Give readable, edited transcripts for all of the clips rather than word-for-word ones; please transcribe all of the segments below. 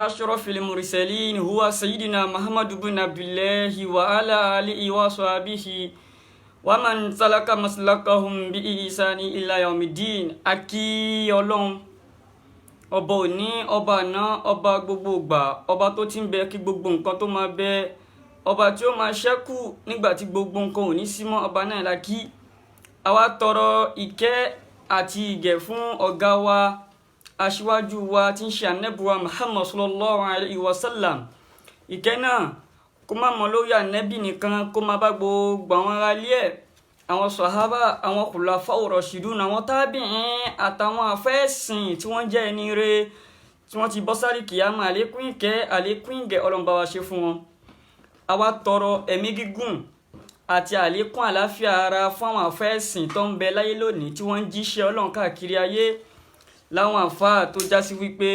أشرف المرسلين هو سيدنا محمد بن عبد الله وعلى آله وصحبه ومن سلك مسلكهم بإحسان إلى يوم الدين. Akí Ọlọ́run, ọba òní, ọba àná, ọba gbogbo ìgbà, ọba tó ti ń bẹ kí gbogbo nǹkan tó máa bẹ, ọba tí ó máa ṣẹ́kù nígbà tí gbogbo nǹkan ò ní sí mọ́, ọba náà la kí. Àwa tọrọ ìkẹ́ àti ìgẹ̀ fún ọ̀gá wa, aṣíwájú wa tí ń ṣe ànẹ́bùwa Muhammad sallallahu alayhi wa sallam. Ìkẹ́ náà kó má mọ lórí ànẹ́bì nìkan, kó má bá gbogbo àwọn ará ilé ẹ̀, àwọn sàhábà, àwọn khulafa'u rashidun, àwọn tábìín àtàwọn àfẹ́sìn tí wọ́n jẹ́ ẹni re tí wọ́n ti bọ́ sáré kìyàmá. Àlékún ìkẹ́, àlékún ìgẹ̀, Ọlọ́run bá wa ṣe fún wọn. Àwa tọrọ ẹ̀mí gígùn àti àlékún àláfíà ara fún àwọn àfẹ́sìn tó ń bẹ láyé lónìí tí wọ́n ń jíṣẹ́ Ọlọ́run káàkiri ayé, láwọn àfáà tó já sí wípé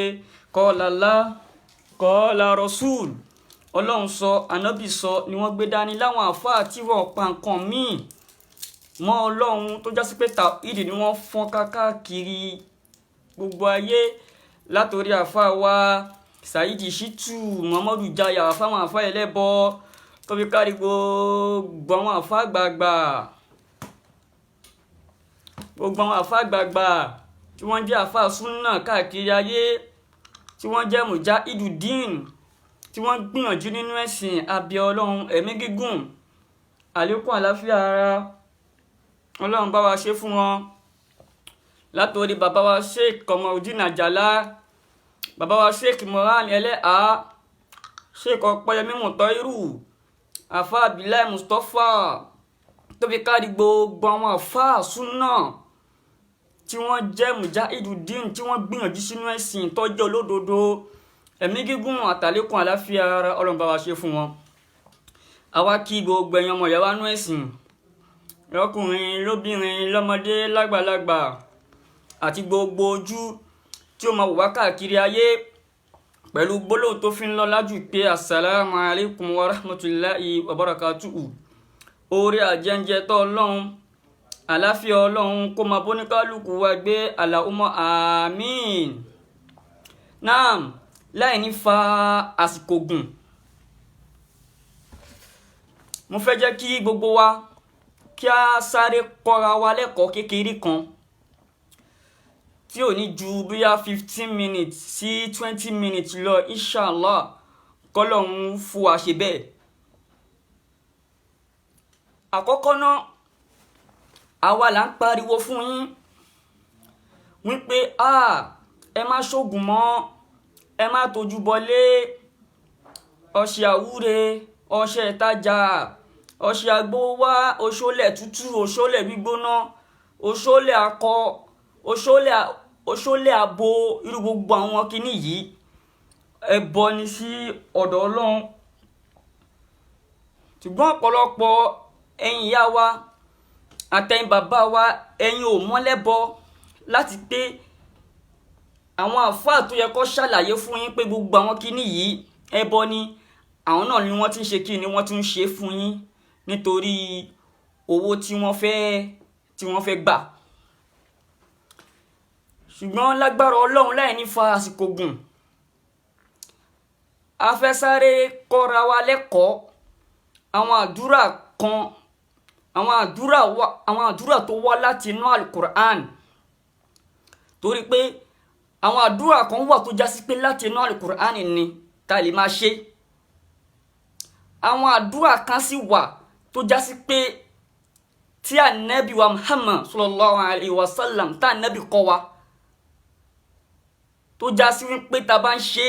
qala Allah, qala Rasul, Ọlọ́run sọ, ànábì sọ ni wọ́n gbé dání, láwọn àfáà tí wọ́n pa nǹkan míì mọ́ Ọlọ́run, tó já sí pé tàwíìdì ni wọ́n fọ́n káàkiri gbogbo ayé, látòrí àfáà wa Saheed Shittu, Muhammadu Jaya, fáwọn àfáà ẹlẹ́bọ, tó fi kárí gbogbo àwọn àfáà àgbààgbà, gbogbo àwọn àfáà àgbààgbà tí wọ́n jẹ́ àfáà súnà káàkiri ayé, tí wọ́n jẹ́ mujahideen, tí wọ́n gbìyànjú nínú ẹ̀sìn. Abẹ́ Ọlọ́run, ẹ̀mí gígùn, àlékún àláfíà ara, Ọlọ́run bá wa ṣe fún wọn, látòrí bàbá wa Sheikh Komorudeen Àjàlá, bàbá wa Sheikh Moran Ẹlẹ́hà, Sheikh Ọpẹ́yẹmí Mùtọ́írù, àfáà Abdullahi Mustapha, tó fi kárí gbogbo àwọn àfáà súnà tí wọ́n jẹ́ mujahideen, tí wọ́n gbìyànjú sínú ẹ̀sìn, tọ́jú olódodo. Ẹ̀mí gígùn àtàlékún àláfíà ara, Ọlọ́run bá wa ṣe fún wọn. Àwa kí gbogbo ẹ̀yin ọmọ ìyá wa nú ẹ̀sìn, lọ́kùnrin, lóbìnrin, lọ́mọdé, lágbàlagbà, àti gbogbo ojú tí ó máa wò wá káàkiri ayé, pẹ̀lú gbólóhùn tó fi ń lọ lájú pé assalamu alaikum wa rahmatulahi wa barakatuhu. Orí àjẹjẹ tó Ọlọ́run, àláfíà Ọlọ́run kó máa bóníkálùkù wa gbé. Allahumma àmín. Naam, láì ní fa àsìkò gùn, mo fẹ́ jẹ́ kí gbogbo wa kí a sáré kọ́ra wa lẹ́kọ̀ọ́ kékeré kan tí ò ní ju bóyá 15 minutes sí 20 minutes lọ, inshallah, kọ́lọ́hún fún wa ṣe bẹ́ẹ̀. Àkọ́kọ́ náà, àwa là ń pariwo fún yín wípé ẹ má ṣoògùn mọ́, ẹ má tójú bọlé ọṣẹ àwúre, ọṣẹ ìtajà, ọṣẹ agbówá, oṣólẹ̀ tútù, oṣólẹ̀ gbígbóná, oṣólẹ̀ akọ, oṣólẹ̀ abo. Irú gbogbo àwọn kinní yìí, ẹbọ ni sí ọ̀dọ̀ Ọlọ́run. Ṣùgbọ́n ọ̀pọ̀lọpọ̀ ẹ̀yin ìyá wa àtẹ̀yin bàbá wa, ẹ̀yin ò mọ́lẹ́bọ láti pé àwọn àfáà tó yẹ kó ṣàlàyé fún yín pé gbogbo àwọn kinní yìí ẹbọ ni, àwọn náà ni wọ́n ti ń ṣe kí ni wọ́n tún ń ṣe fún yín nítorí owó tí wọ́n fẹ́ gbà. Ṣùgbọ́n lágbára Ọlọ́run, láì ní fa àsìkò gùn, a fẹ́ sáré kọ́ra wa lẹ́kọ̀ọ́ àwọn àdúrà kan, àwọn àdúrà wa, àwọn àdúrà tó wá láti inú Alukur'an, torí pé àwọn àdúrà kan wà tó já sí pé láti inú Alukur'an ni tá lè máa ṣe. Àwọn àdúrà kan sì wà tó já sí pé tí ànábì wa Muhammad sallallahu alayhi wa sallam, tá ànábì kọ́ wa, tó já sí wípé tá a bá ń ṣe,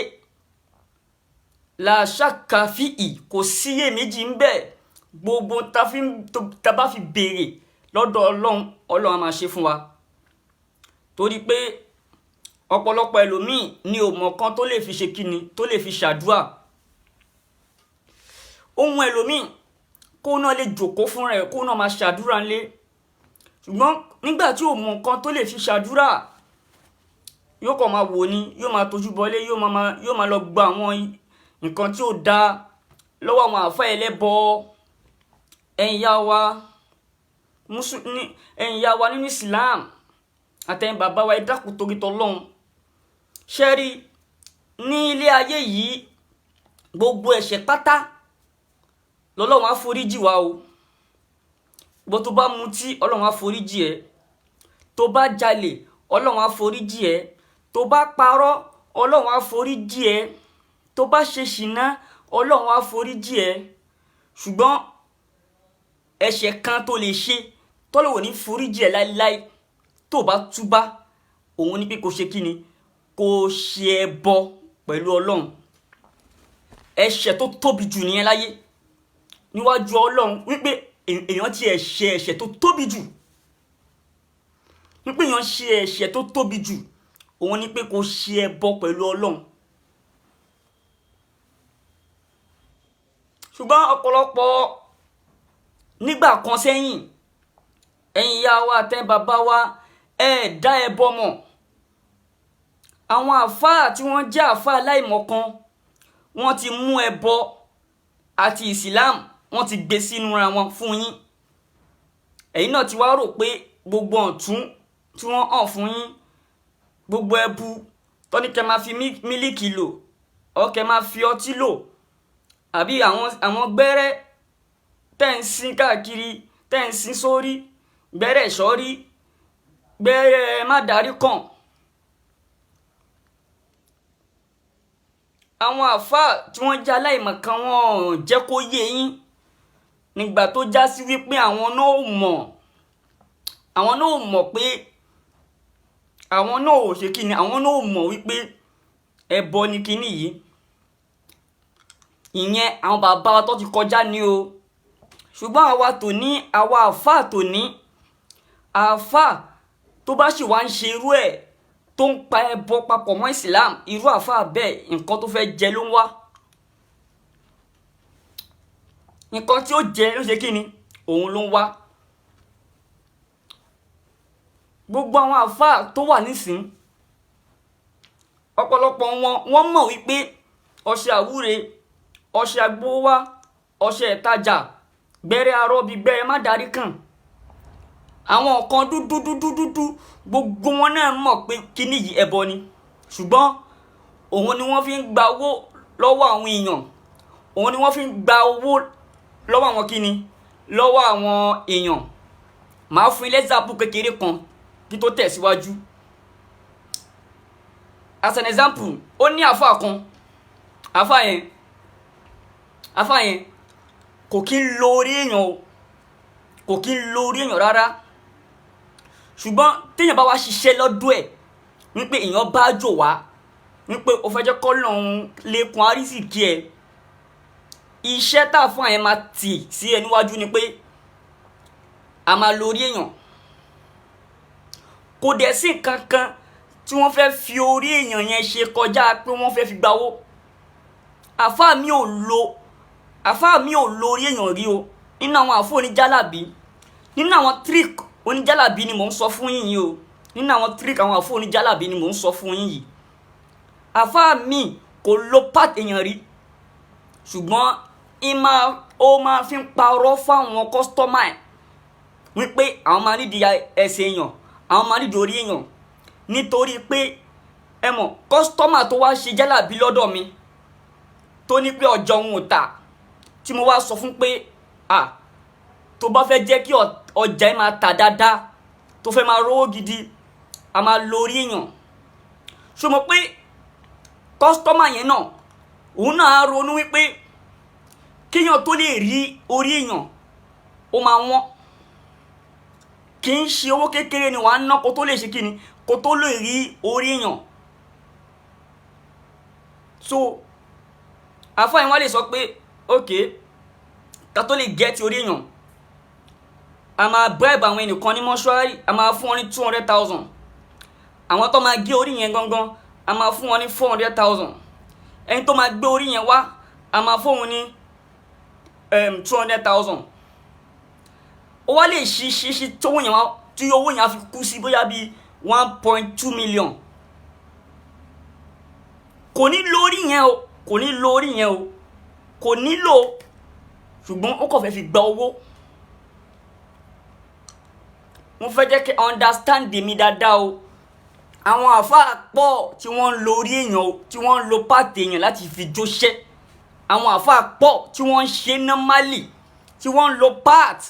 la shakka fihi, kò síyèméjì ń bẹ, gbogbo tá bá fi béèrè lọ́dọ̀ Ọlọ́run, Ọlọ́run á máa ṣe fún wa. Torí pé ọ̀pọ̀lọpọ̀ ẹlòmíì ni ò mọ̀ kan tó lè fi ṣe kíni, tó lè fi ṣàdúà. Ohun ẹlòmíì kó náà lè jòkó fún rẹ̀, kó náà máa ṣàdúrà ńlé, ṣùgbọ́n nígbà tí ò mọ̀ nǹkan tó lè fi ṣàdúrà, yóò kàn máa wò ní, yóò máa tójú bọlé, yóò máa lọ gba àwọn nǹkan tí ò dáa lọ́wọ́ àwọn àfáà ẹlẹ́bọ. Ẹ̀yin ìyá wa, ẹ̀yin ìyá wa nínú Islam, àtẹ̀yin bàbá wa, ẹ dákun torí tọlọ́hun. Ṣẹ́rí Ní ilé ayé yìí, gbogbo ẹ̀ṣẹ̀ pátá lọ́lọ́run á foríjì wá o. Bó tó bá mutí, Ọlọ́run á foríjì ẹ́. Tó bá jalè, Ọlọ́run á foríjì ẹ́. Tó bá parọ́, Ọlọ́run á foríjì ẹ́. Tó bá ṣe ṣìnà, Ọlọ́run á foríjì ẹ́. Ṣùgbọ́n ẹ̀ṣẹ̀ kan tó lè ṣe tọ́lọ́run ò ní foríjì ẹ́ láíláí tó bá túbá, òun ni pé kó ṣe kíni? Kó ṣe ẹbọ pẹ̀lú Ọlọ́run. Ẹ̀ṣẹ̀ tó tóbi jù nìyẹn láyé níwájú Ọlọ́run, wípé èèyàn ti ẹ̀ ṣe ẹ̀ṣẹ̀ tó tóbi jù, wípé èèyàn ṣe ẹ̀ṣẹ̀ tó tóbi jù, òun ni pé kó ṣe ẹbọ pẹ̀lú Ọlọ́run. Ṣùgbọ́n ọ̀pọ̀lọpọ̀ nígbà kan sẹ́yìn, ẹ̀yin ìyá wa àtẹ bàbá wa, ẹ dá ẹbọ mọ̀. Àwọn àfáà tí wọ́n jẹ́ àfáà aláìmọ̀kan, wọ́n ti mú ẹbọ àti Islam, wọ́n ti gbé sínú ra wọn fún yín. Ẹ̀yin náà ti wá rò pé gbogbo ọ̀tún tí wọ́n hàn fún yín, gbogbo ẹbu tọ́ni kẹ́ máa fi mílíkì lò, ọ́ kẹ́ máa fi ọtí lò, àbí àwọn gbẹ́rẹ́ tẹ́ ń sin káàkiri, tẹ́ ń sin sórí, gbẹ́rẹ́ ìṣọ́rí, gbẹ́rẹ́ má darí kàn. Àwọn àfáà tí wọ́n jẹ́ aláìmọ̀kan, wọn jẹ́ kó yé yín nígbà tó já sí wípé àwọn náà ò mọ̀, àwọn náà ò mọ̀ pé àwọn náà ò ṣe kíni, àwọn náà ò mọ̀ wípé ẹbọ ni kíní yìí. Ìyẹn àwọn bàbá wa tó ti kọjá ní o. Ṣùgbọ́n àwa tòní, àwa àfáà tòní, àfáà tó bá sì wá ń ṣe irú ẹ̀, tó ń pa ẹbọ papọ̀ mọ́ Islam, irú àfáà bẹ́ẹ̀, nǹkan tó fẹ́ jẹ ló ń wá. Nǹkan tí ó jẹ ló ṣe kíni, òun ló ń wá. Gbogbo àwọn àfáà tó wà nísìn, ọ̀pọ̀lọpọ̀ wọn, wọ́n mọ̀ wípé ọṣẹ àwúre, ọṣẹ agbówá, ọṣẹ ìtajà, gbẹ́rẹ́ arọ́bí, gbẹ́rẹ́ má darí kàn, àwọn nǹkan dúdú dúdú dúdú, gbogbo wọn náà mọ̀ pé kíní yìí ẹbọ ni. Ṣùgbọ́n òun ni wọ́n fi ń gba owó lọ́wọ́ àwọn èèyàn, òun ni wọ́n fi ń gba owó lọ́wọ́ àwọn kíni, lọ́wọ́ àwọn èèyàn. Màá fún ilé example kékeré kan kí tó tẹ̀síwájú. As an example, ó ní àfáà kan, àfáà yẹn kò kí ń lo orí èèyàn o, kò kí ń lo orí èèyàn rárá. Ṣùgbọ́n téèyàn bá wá ṣiṣẹ́ lọ́dọ̀ ẹ̀, wípé èèyàn bá jò wá, wípé o fẹ́ jẹ́ kọ́ lọ́hún lékun àrísìkí ẹ̀, iṣẹ́ tá a fún àyẹn máa tì sí ẹ níwájú ni pé a máa lo orí èèyàn. Kò dẹ̀ sí nǹkan kan tí wọ́n fẹ́ fi orí èèyàn yẹn ṣe kọjá pé wọ́n fẹ́ fi gbawó. Àfáà mi ò lo, àfáà mi ò lo orí èèyàn rí o. Nínú àwọn àfáà oníjálàbí, nínú àwọn trick oníjálàbí ni mò ń sọ fún yín yìí o. Nínú àwọn trick àwọn àfáà oníjálàbí ni mò ń sọ fún yín yìí. Àfáà mi kò lo part èèyàn rí, ṣùgbọ́n ó máa fi ń parọ́ fáwọn kọ́sítọ́mà ẹ̀ wípé àwọn máa nídìí ẹsẹ̀ èèyàn, àwọn máa nídìí orí èèyàn. Nítorí pé ẹ mọ̀, kọ́sítọ́mà tó wá ṣe jálàbí lọ́dọ̀ mi tó ní pé ọjà òun ò tà, tí mo wá sọ fún pé à tó bá fẹ́ jẹ́ kí ọjà ẹ máa tà dáadáa, tó fẹ́ máa rówó gidi, a máa lo orí èèyàn. Ṣó mọ̀ pé kọ́sítọ́mà yẹn náà, òun náà á ronú wípé kéèyàn tó lè rí orí èèyàn ó máa wọ́n, kì í ṣe owó kékeré ni wàá ná kó tó lè ṣe kíni, kó tó lè rí orí èèyàn. So àfáà yẹn wá lè sọ pé ok, ká tó lè gẹ́tì orí èèyàn, a máa bribe àwọn ẹnìkan ní mọ́ṣúárì, a máa fún wọn ní 200,000. Àwọn tó máa gé orí yẹn gangan, a máa fún wọn ní 400,000. Ẹni tó máa gbé orí yẹn wá, a máa fún òun ní 200,000. Ó wá lè ṣí ṣí ṣí tí owó yẹn wá, tí owó yẹn á fi kú sí bóyá bíi 1.2 million. Kò ní lórí yẹn o, kò ní lórí yẹn o, kò nílò, ṣùgbọ́n ó kàn fẹ́ fi gba owó. Mo fẹ́ jẹ́ kí understand mi dáadáa o. Àwọn àáfàá pọ̀ tí wọ́n ń lo orí èèyàn o, tí wọ́n ń lo part èèyàn láti fi jóṣẹ́. Àwọn àáfàá pọ̀ tí wọ́n ń ṣe normally, tí wọ́n ń lo part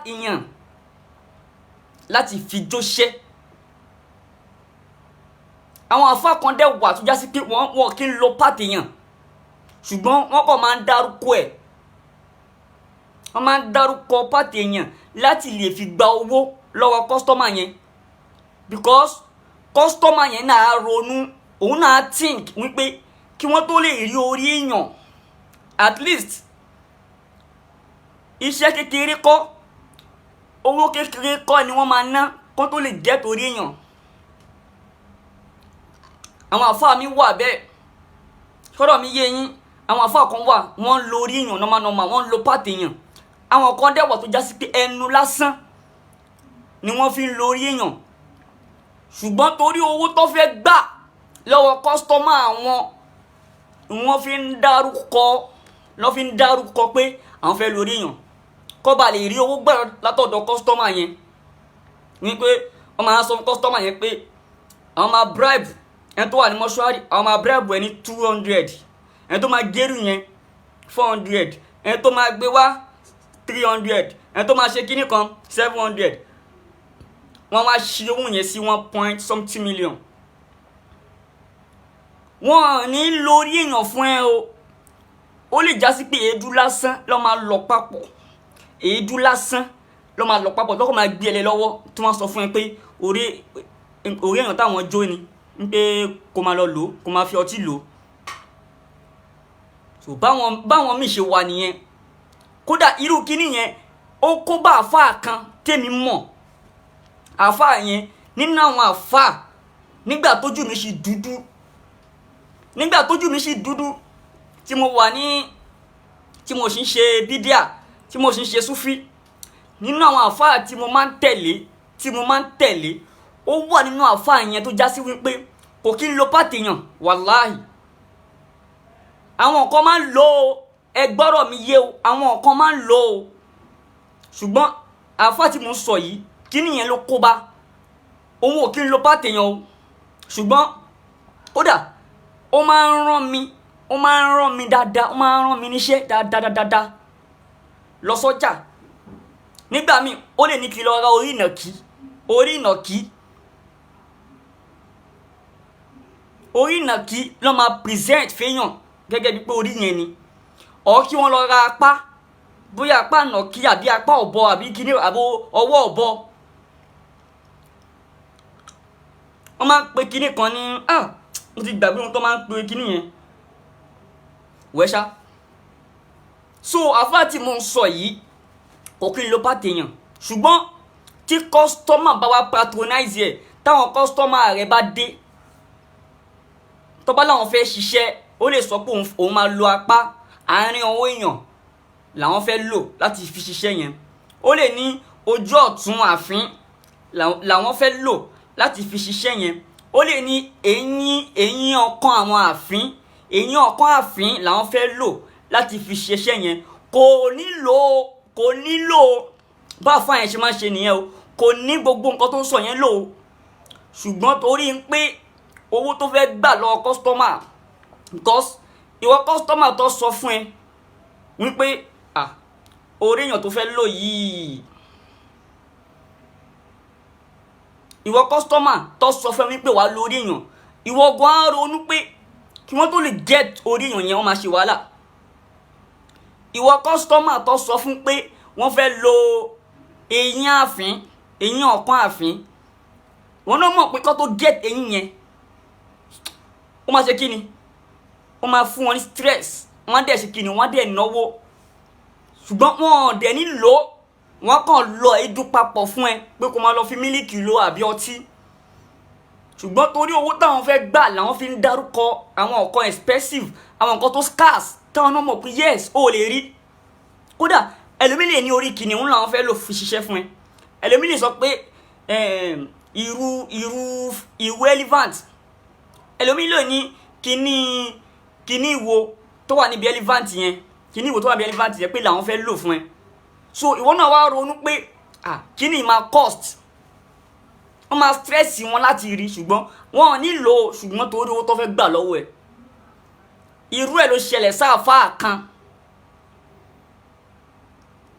èèyàn láti fi jóṣẹ́. Àwọn àáfàá kan dẹ̀ wà tó já sí pé wọ́n kì í lo part èèyàn, ṣùgbọ́n wọ́n kàn máa ń dárúkọ ẹ̀. Wọ́n máa ń dárúkọ part èèyàn láti lè fi gba owó lọ́wọ́ customer yẹn, because customer yẹn náà ronú, òun náà think wípé kí wọ́n tó lè rí orí èèyàn, at least iṣẹ́ kékeré kọ́, owó kékeré kọ́ ni wọ́n máa ná kó tó lè get orí èèyàn. Àwọn àfáà mi wà bẹ́ẹ̀. Sọ́dọ̀ mi yé yín? Àwọn àfáà kan wà, wọ́n ń lo orí èèyàn normal normal, wọ́n ń lo part èèyàn. Àwọn kan dẹ̀ wà tó já sí pé ẹnu lásán ni wọ́n fi ń lo orí èèyàn, ṣùgbọ́n torí owó tó fẹ́ gbà lọ́wọ́ customer àwọn, wọ́n fi ń dárúkọ, lọ́ fi ń dárúkọ pé àwọn fẹ́ lo orí èèyàn, kó ba lè rí owó gbà látọ̀dọ̀ customer yẹn. Wípé wọ́n máa sọ fún customer yẹn pé àwọn máa bribe ẹni tó wà ní mọ́ṣúárì, àwọn máa bribe ẹ ní 200, ẹni tó máa gẹ́rù yẹn 400, ẹni tó máa gbé wá 300, ẹni tó máa ṣe kíní kan 700. Wọ́n wá ṣí owó yẹn sí one point something million. Wọ́n ní lórí èèyàn fún ẹ o. Ó lè já sí pé èédú lásán ló máa lọ papọ̀, èédú lásán ló máa lọ papọ̀, lọ́kọ̀ máa gbé ẹ lé lọ́wọ́, tí wọ́n sọ fún ẹ pé orí èèyàn táwọn jó ni, ń pé kó máa lọ lò, kó máa fi ọtí lò. So báwọn míì ṣe wà nìyẹn. Kódà irú kíní yẹn, ó kó bá àáfàá kan tèmi mọ̀. Àáfàá yẹn, nínú àwọn àáfàá nígbà tójú mi ṣì dúdú, tí mo wà ní, tí mo sì ń ṣe bídíà, tí mo sì ń ṣe súfí, nínú àwọn àáfàá tí mo máa ń tẹ̀lé, ó wà nínú àáfàá yẹn tó já sí wípé kò kí ń lo part èèyàn. Wàláhì, àwọn kan máa ń lo o. Ẹ gbọ́rọ̀ mi yé o, àwọn kan máa ń lo o, ṣùgbọ́n àáfàá tí mo ń sọ yìí, kí nìyẹn ló kó bá òun? Ò kí ń lo part èèyàn o, ṣùgbọ́n kódà ó máa ń rán mi dáadáa, ó máa ń rán mi níṣẹ́ dáadáa dáadáa lọ sọ́jà. Nígbà míì, ó lè ní kí n lọ ra orí ìnàkí, orí ìnàkí ló máa present fẹ́yàn gẹ́gẹ́ bí pé orí yẹn ni, ọ̀ kí wọ́n lọ ra apá, bóyá apá ìnàkí àbí apá ọ̀bọ àbí kíní àbó ọwọ́ ọ̀bọ. Wọ́n máa ń pe kíní kan ní, ah, mo ti gbàgbé ohun tó máa ń pe kíní yẹn wẹ́ṣá. So àfáà tí mo ń sọ yìí kò kí n lo part èèyàn, ṣùgbọ́n tí customer bá wá patronize ẹ̀, táwọn customer rẹ̀ bá dé, tó bá láwọn fẹ́ ṣiṣẹ́, ó lè sọ pé òun máa lo apá àárín ọwọ́ èèyàn làwọn fẹ́ lò láti fi ṣiṣẹ́ yẹn. Ó lè ní ojú ọ̀tún àfín làwọn fẹ́ lò láti fi ṣiṣẹ́ yẹn. Ó lè ní eyín ọ̀kan àwọn àfín, eyín ọ̀kan àfín làwọn fẹ́ lò láti fi ṣiṣẹ́ yẹn. Kò nílò bá àfáà yẹn ṣe máa ń ṣe nìyẹn o. Kò ní gbogbo nǹkan tó ń sọ yẹn lò o, ṣùgbọ́n torí pé owó tó fẹ́ gbà lọ́wọ́ customer, because ìwọ customer tó sọ fún ẹ wípé, ah, orí èèyàn tó fẹ́ lò yìí, ìwọ customer tó sọ fún ẹ wípé wàá lórí èèyàn, ìwọ gan á ronú pé kí wọ́n tó lè get orí èèyàn yẹn, wọ́n máa ṣe wàhálà. Ìwọ customer tó sọ fún pé wọ́n fẹ́ lo eyín àfín, eyín ọ̀kan àfín, wọn náà mọ̀ pé kó tó get eyín yẹn, ó máa ṣe kí ni? Ó máa fún wọn ní stress. Wọ́n á dẹ̀ ṣe kí ni? Wọ́n á dẹ̀ náwó, ṣùgbọ́n wọn ò dẹ̀ ní lò ó. Wọ́n kàn lọ èédú papọ̀ fún ẹ pé kó máa lọ fi mílíkì lo àbí ọtí, ṣùgbọ́n torí owó táwọn fẹ́ gbà làwọn fi ń dárúkọ àwọn nǹkan expensive, àwọn nǹkan tó scarce, táwọn náà mọ̀ pé yes, ó lè rí. Kódà ẹlòmíì lè ní orí kìnìún làwọn fẹ́ lò fi ṣiṣẹ́ fún ẹ. Ẹlòmíì lè sọ pé irú elephant. Ẹlòmíì lè ní kíní ìwo tó wà níbi elephant yẹn, kíní ìwo tó wà níbi elephant yẹn pé làwọn fẹ́ lò fún ẹ. So ìwọ náà wá ronú pé, ah, kíní máa cost. Wọ́n máa stress wọn láti rí, ṣùgbọ́n wọn ò ní lò ó, ṣùgbọ́n torí owó tó fẹ́ gbà lọ́wọ́ ẹ̀. Irú ẹ̀ ló ṣẹlẹ̀ sáàfáà kan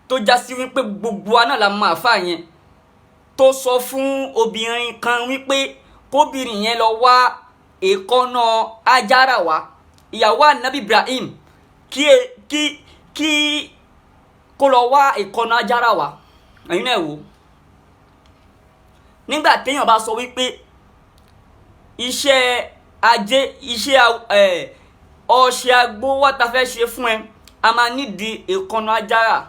tó já sí wípé gbogbo wa náà la mọ àfáà yẹn, tó sọ fún obìnrin kan wípé kóbìnrin yẹn lọ wá èékánná Ajára wá, ìyàwó Anabi Ibrahim, kí kí kí kó lọ wá èékánná Ajára wá. Ẹ̀yin náà wò, nígbà téèyàn bá sọ wípé iṣẹ́ ajé, iṣẹ́ ọṣẹ agbówó ta fẹ́ ṣe fún ẹ, a máa nídìí èékánná Ajára.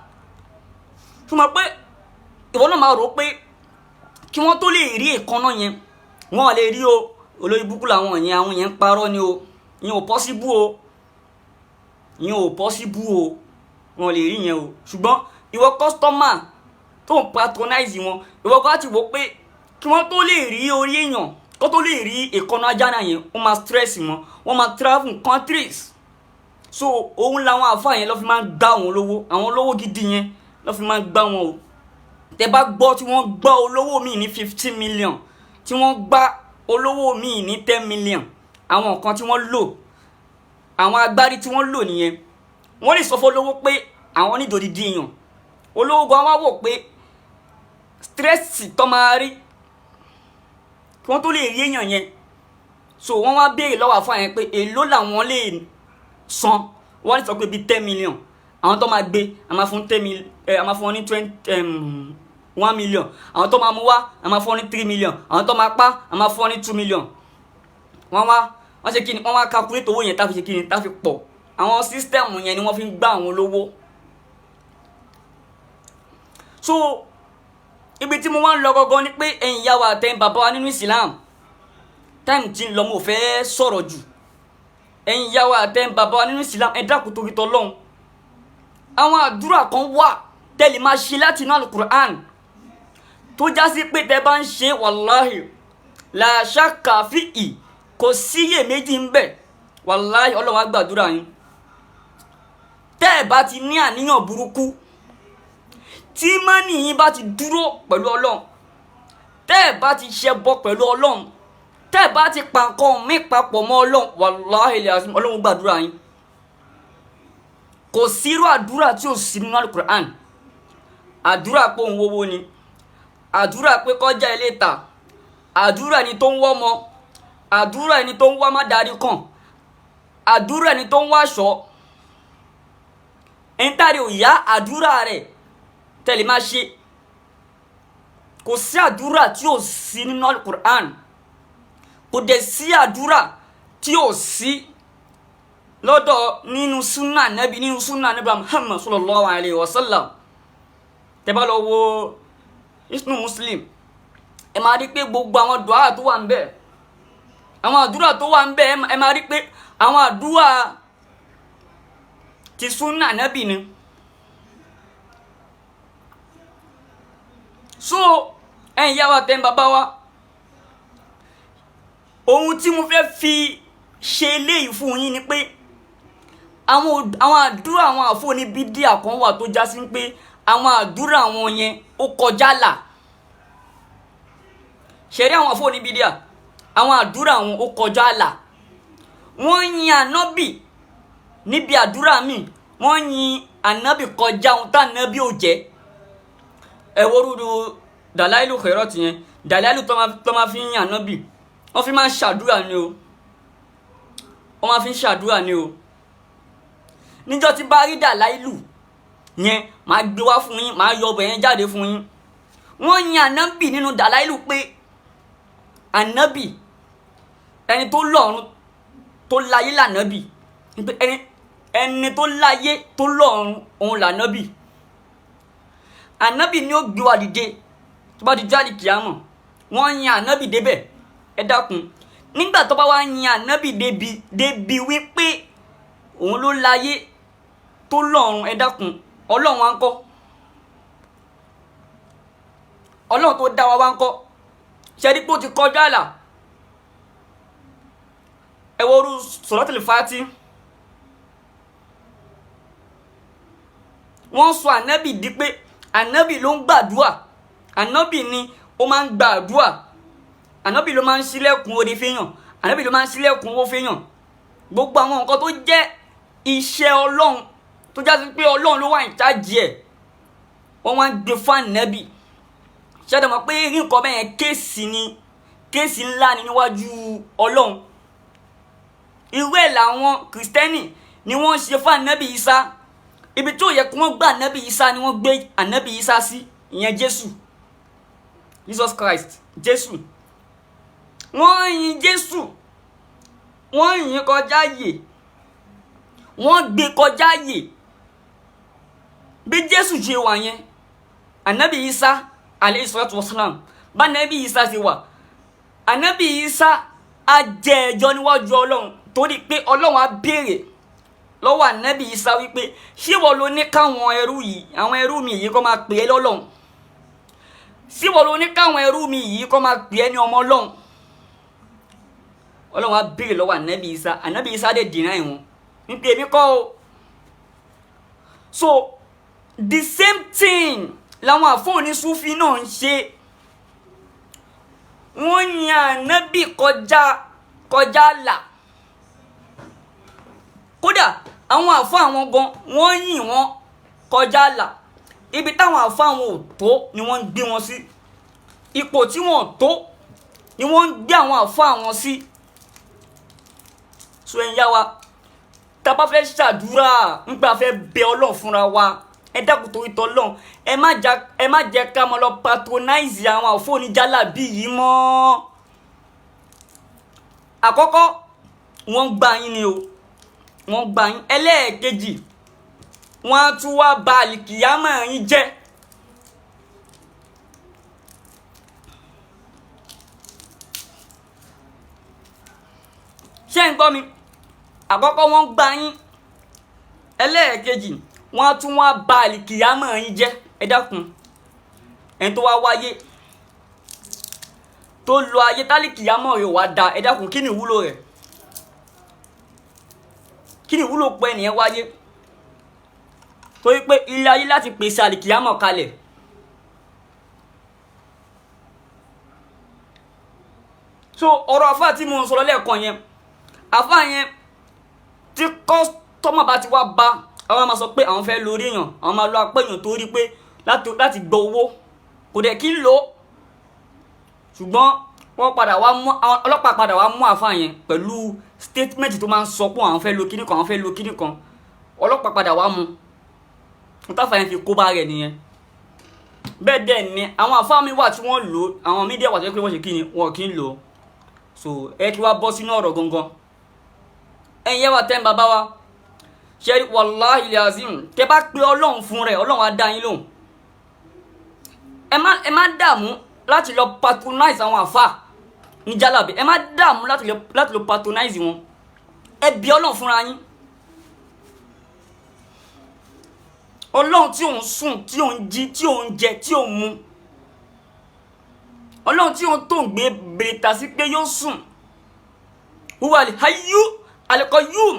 Fún mọ pé ìwọ náà máa rò ó pé kí wọ́n tó lè rí èékánná yẹn, wọ́n lè rí o. Olórí búkú làwọn yẹn, àwọn yẹn ń parọ́ ni o. Ìyẹn ò possible o, ìyẹn ò possible o, wọn lè rí yẹn o. Ṣùgbọ́n ìwọ customer tó ń patronize wọn, ìwọ kọ́ láti wò pé kí wọ́n tó lè rí orí èèyàn, kó tó lè rí èékánná Ajára yẹn, wọ́n máa stress wọn, wọ́n máa travel countries. So òun làwọn àfáà yẹn lọ́ fi máa ń gbá wọn lówó. Àwọn olówó gidi yẹn lọ́ fi máa ń gbá wọn o. Tẹ bá gbọ́ tí wọ́n gbá olówó míì ní 15 million, tí wọ́n gbá olówó míì ní 10 million, àwọn nǹkan tí wọ́n lò, àwọn agbárí tí wọ́n lò nìyẹn. Wọ́n lè sọ fún olówó pé àwọn ní ìdòdìdí èèyàn. Olówó gan wá wò pé stress tó máa rí kí wọ́n tó lè rí èèyàn yẹn. So wọ́n wá béèrè lọ́wọ́ àfáà yẹn pé èló làwọn lè san. Wọ́n lè sọ pé bíi 10 million. Àwọn tó máa gbé, a máa fún 10 mil ẹ, a máa fún wọn ní 21 million. Àwọn tó máa mú wá, a máa fún wọn ní 3 million. Àwọn tó máa pa, a máa fún wọn ní 2 million. Wọ́n wá wọ́n ṣe kí ni? Wọ́n wá calculate owó yẹn, tá fi ṣe kí ni, tá fi pọ̀. Àwọn system yẹn ni wọ́n fi ń gbá àwọn olówó. So ibi tí mo wá ń lọ gangan ni pé, ẹ̀yin ìyá wa àtẹ̀yin bàbá wa nínú Islam, time tí ń lọ, mo fẹ́ sọ̀rọ̀ jù. Ẹ̀yin ìyá wa àtẹ̀yin bàbá wa nínú Islam, ẹ dákun torí tọlọ́hun. Àwọn àdúrà kan wà tẹ́lẹ̀ máa ṣe láti inú Alukur'an, tó já sí pé tẹ́ bá ń ṣe, wàláhì làṣà kàfíì, kò síyèméjì ń bẹ̀, wàláhì Ọlọ́run á gbàdúrà yín. Tẹ́ ẹ̀ bá ti ní àníyàn burúkú, tí mọ́nì yín bá ti dúró pẹ̀lú Ọlọ́run, tẹ́ ẹ̀ bá ti ṣẹbọ pẹ̀lú Ọlọ́run, tẹ́ ẹ̀ bá ti pa nǹkan mí papọ̀ mọ́ Ọlọ́run, wàláhì Ọlọ́run gbàdúrà yín. Kò sírú àdúrà tí ò sí nínú Alukur'an. Àdúrà pé òun wówó ni, àdúrà pé kọjá ilé ta, àdúrà ẹni tó ń wọ́mọ, àdúrà ẹni tó ń wá má darí kàn, àdúrà ẹni tó ń wá aṣọ ẹni tá a rí ò yá, àdúrà rẹ̀ tẹ̀lé máa ṣe. Kò sí àdúrà tí ò sí nínú Alukur'an. Kò dẹ̀ sí àdúrà tí ò sí lọ́dọ̀ nínú súnà nẹ́bí, nínú súnà nẹ́bí Muhammad sallallahu alayhi wa sallam. Tẹ́ bá lọ wo Hisnul Muslim, ẹ máa rí pé gbogbo àwọn dùá tó wà ń bẹ̀, àwọn àdúrà tó wà ń bẹ̀, ẹ máa rí pé àwọn àdúrà ti súnà nẹ́bí ni. So ẹ̀yin ìyá wa, tẹ́ ń bàbá wa, ohun tí mo fẹ́ fi ṣe eléyìí fún yín ni pé àwọn àdúrà àwọn àfọ̀ní bídíà kan wà tó já sí pé àwọn àdúrà àwọn yẹn ó kọjá là. Ṣẹ̀rí àwọn àfọ̀ní bídíà, àwọn àdúrà àwọn ó kọjá là. Wọ́n yin ànábì níbi àdúrà mi, wọ́n yin ànábì kọjá ohun tá ànábì ò jẹ́. Ẹ wo rúru Dàláìlù Khairat yẹn, Dàláìlù tó máa fi ń yin ànábì, wọ́n fi máa ń ṣàdúrà ni o, wọ́n máa fi ń ṣàdúrà ni o. Níjọ́ tí bá rí Dàláìlù yẹn, máa gbé wá fún yín, máa yọ ọbẹ̀ yẹn jáde fún yín. Wọ́n yin ànábì nínú Dàláìlù pé ànábì ẹni tó lọ́run tó láyé lànábì, ẹni tó láyé tó lọ́run òun lànábì. Ànábì ni ó gbé wa dìde tó bá di jáde kìámọ̀. Wọ́n yin ànábì débẹ̀. Ẹ dákun, nígbà tó bá wá yin ànábì débi wípé òun ló láyé tó lọ́run, ẹ dákun, Ọlọ́run wa ń kọ́? Ọlọ́run tó dá wa wá ń kọ́? Ṣẹ́rí pé ó ti kọjá àlà. Ẹ wo orú Suratul Fati, wọ́n sọ ànábì di pé ànábì ló ń gbàdúà, ànábì ni ó máa ń gbàdúà. Ànábì ló máa ń ṣílẹ̀kùn oore fẹ́yàn. Ànábì ló máa ń ṣílẹ̀kùn owó fẹ́yàn. Gbogbo àwọn nǹkan tó jẹ́ iṣẹ́ Ọlọ́run, tó já sí pé Ọlọ́run ló wà ní charge ẹ̀, wọ́n wá ń gbé fún Ànábì. Ṣé ẹ mọ̀ pé rí nǹkan bẹ́ẹ̀ yẹn, case ni, case ńlá ni níwájú Ọlọ́run. Irú ẹ̀ làwọn Kìrìsìtẹ́nì ni wọ́n ṣe fún Ànábì Isa. Ibi tó yẹ kí wọ́n gbé Ànábì Isa ni wọ́n gbé Ànábì Isa sí, ìyẹn Jésù, Jesus Christ, Jésù. Wọ́n yin Jésù, wọ́n yin kọjá yè, wọ́n gbé kọjá yè. Bí Jésù ṣe wà yẹn, Ànábì Isa alayhi salatu wasalam, bá Ànábì Isa ṣe wà, Ànábì Isa á jẹ ẹjọ́ níwájú Ọlọ́run, torí pé Ọlọ́run á béèrè lọ́wọ́ Ànábì Isa wípé, ṣé wọ́n ló ní káwọn ẹrú yìí, àwọn ẹrú mi yìí, kó máa pè é lọ́lọ́run? Ṣé wọ́n ló ní káwọn ẹrú mi yìí kó máa pè é ní ọmọ Ọlọ́run? Ọlọ́run á béèrè lọ́wọ́ Ànábì Isa. Ànábì Isa dẹ̀ deny wọn wípé èmi kọ́ o. So the same thing làwọn àfọ̀ní Sufi náà ń ṣe. Wọ́n yan Ànábì kọjá kọjá là. Kódà àwọn àfọ àwọn gan, wọ́n yìn wọ́n kọjá là. Ibi táwọn àfọ àwọn ò tó ni wọ́n ń gbé wọn sí, ipò tí wọ́n ò tó ni wọ́n ń gbé àwọn àfọ àwọn sí. So ẹ̀yin yá wa, tá a bá fẹ́ ṣàdúrà nígbà fẹ́ bẹ Ọlọ́run fúnra wa, ẹ dákun torí tọlọ́run, ẹ má jẹ́ ká mọ lọ patronize àwọn àfọ̀níjàlábí yìí mọ́. Àkọ́kọ́, wọ́n gbà yín ni o, wọ́n gbà yín. Ẹlẹ́ẹ̀kejì, wọ́n á tún wá ba àlìkìyámọ̀ yín jẹ́. Ṣé ń gbọ́ mi? Àkọ́kọ́, wọ́n gbà yín. Ẹlẹ́ẹ̀kejì, wọ́n á tún wá ba àlìkìyámọ̀ yín jẹ́. Ẹ dákun, ẹni tó wá wáyé, tó lo ayé, tálìkìyámọ̀ rẹ̀ wá da, ẹ dákun, kí ni ìwúlò rẹ̀? Kí ni ìwúlò pé ẹnìyẹn wáyé? Torí pé ilé ayé láti pèsè àlìkìyámọ̀ kalẹ̀. So ọ̀rọ̀ àfáà tí mo ń sọ̀rọ̀ lẹ́ẹ̀kan yẹn, àfáà yẹn, tí customer bá ti wá bá àwọn, máa sọ pé àwọn fẹ́ lórí èèyàn, àwọn máa lo apẹ́yàn, torí pé láti gbọ́ owó, kò dẹ̀ kí ń lò ó. Ṣùgbọ́n wọ́n padà wá mú àwọn ọlọ́pàá, padà wá mú àfáà yẹn pẹ̀lú statement tó máa ń sọ pé àwọn fẹ́ lo kíní kan, àwọn fẹ́ lo kíní kan. Ọlọ́pàá padà wá mú un. Táfà yẹn fi kó bá rẹ̀ nìyẹn. Bẹ́ẹ̀ dẹ̀ ni àwọn àfáà mi wà tí wọ́n lò, àwọn media wà tó yẹ pé wọ́n ṣe kí ni, wọn kì í lò ó. So ẹ kí wá bọ́ sínú ọ̀rọ̀ gangan. Ẹ̀yin yẹn wà tẹ́ ń bàbá wa ṣe, wàláhì azim, tẹ́ bá pé Ọlọ́run fún rẹ̀, Ọlọ́run á dá yín lóhùn. Ẹ má dààmú láti lọ patronize àwọn àfà ní jálàbí. Ẹ má dààmú láti lọ patronize wọn. Ẹ bí Ọlọ́run fúnra yín. Ọlọ́run tí òun sùn, tí òun jí, tí òun jẹ, tí òun mu, Ọlọ́run tí òun tó ń gbé bèrètà sí pé yóò sùn, huwa al-hayyu al-qayyum,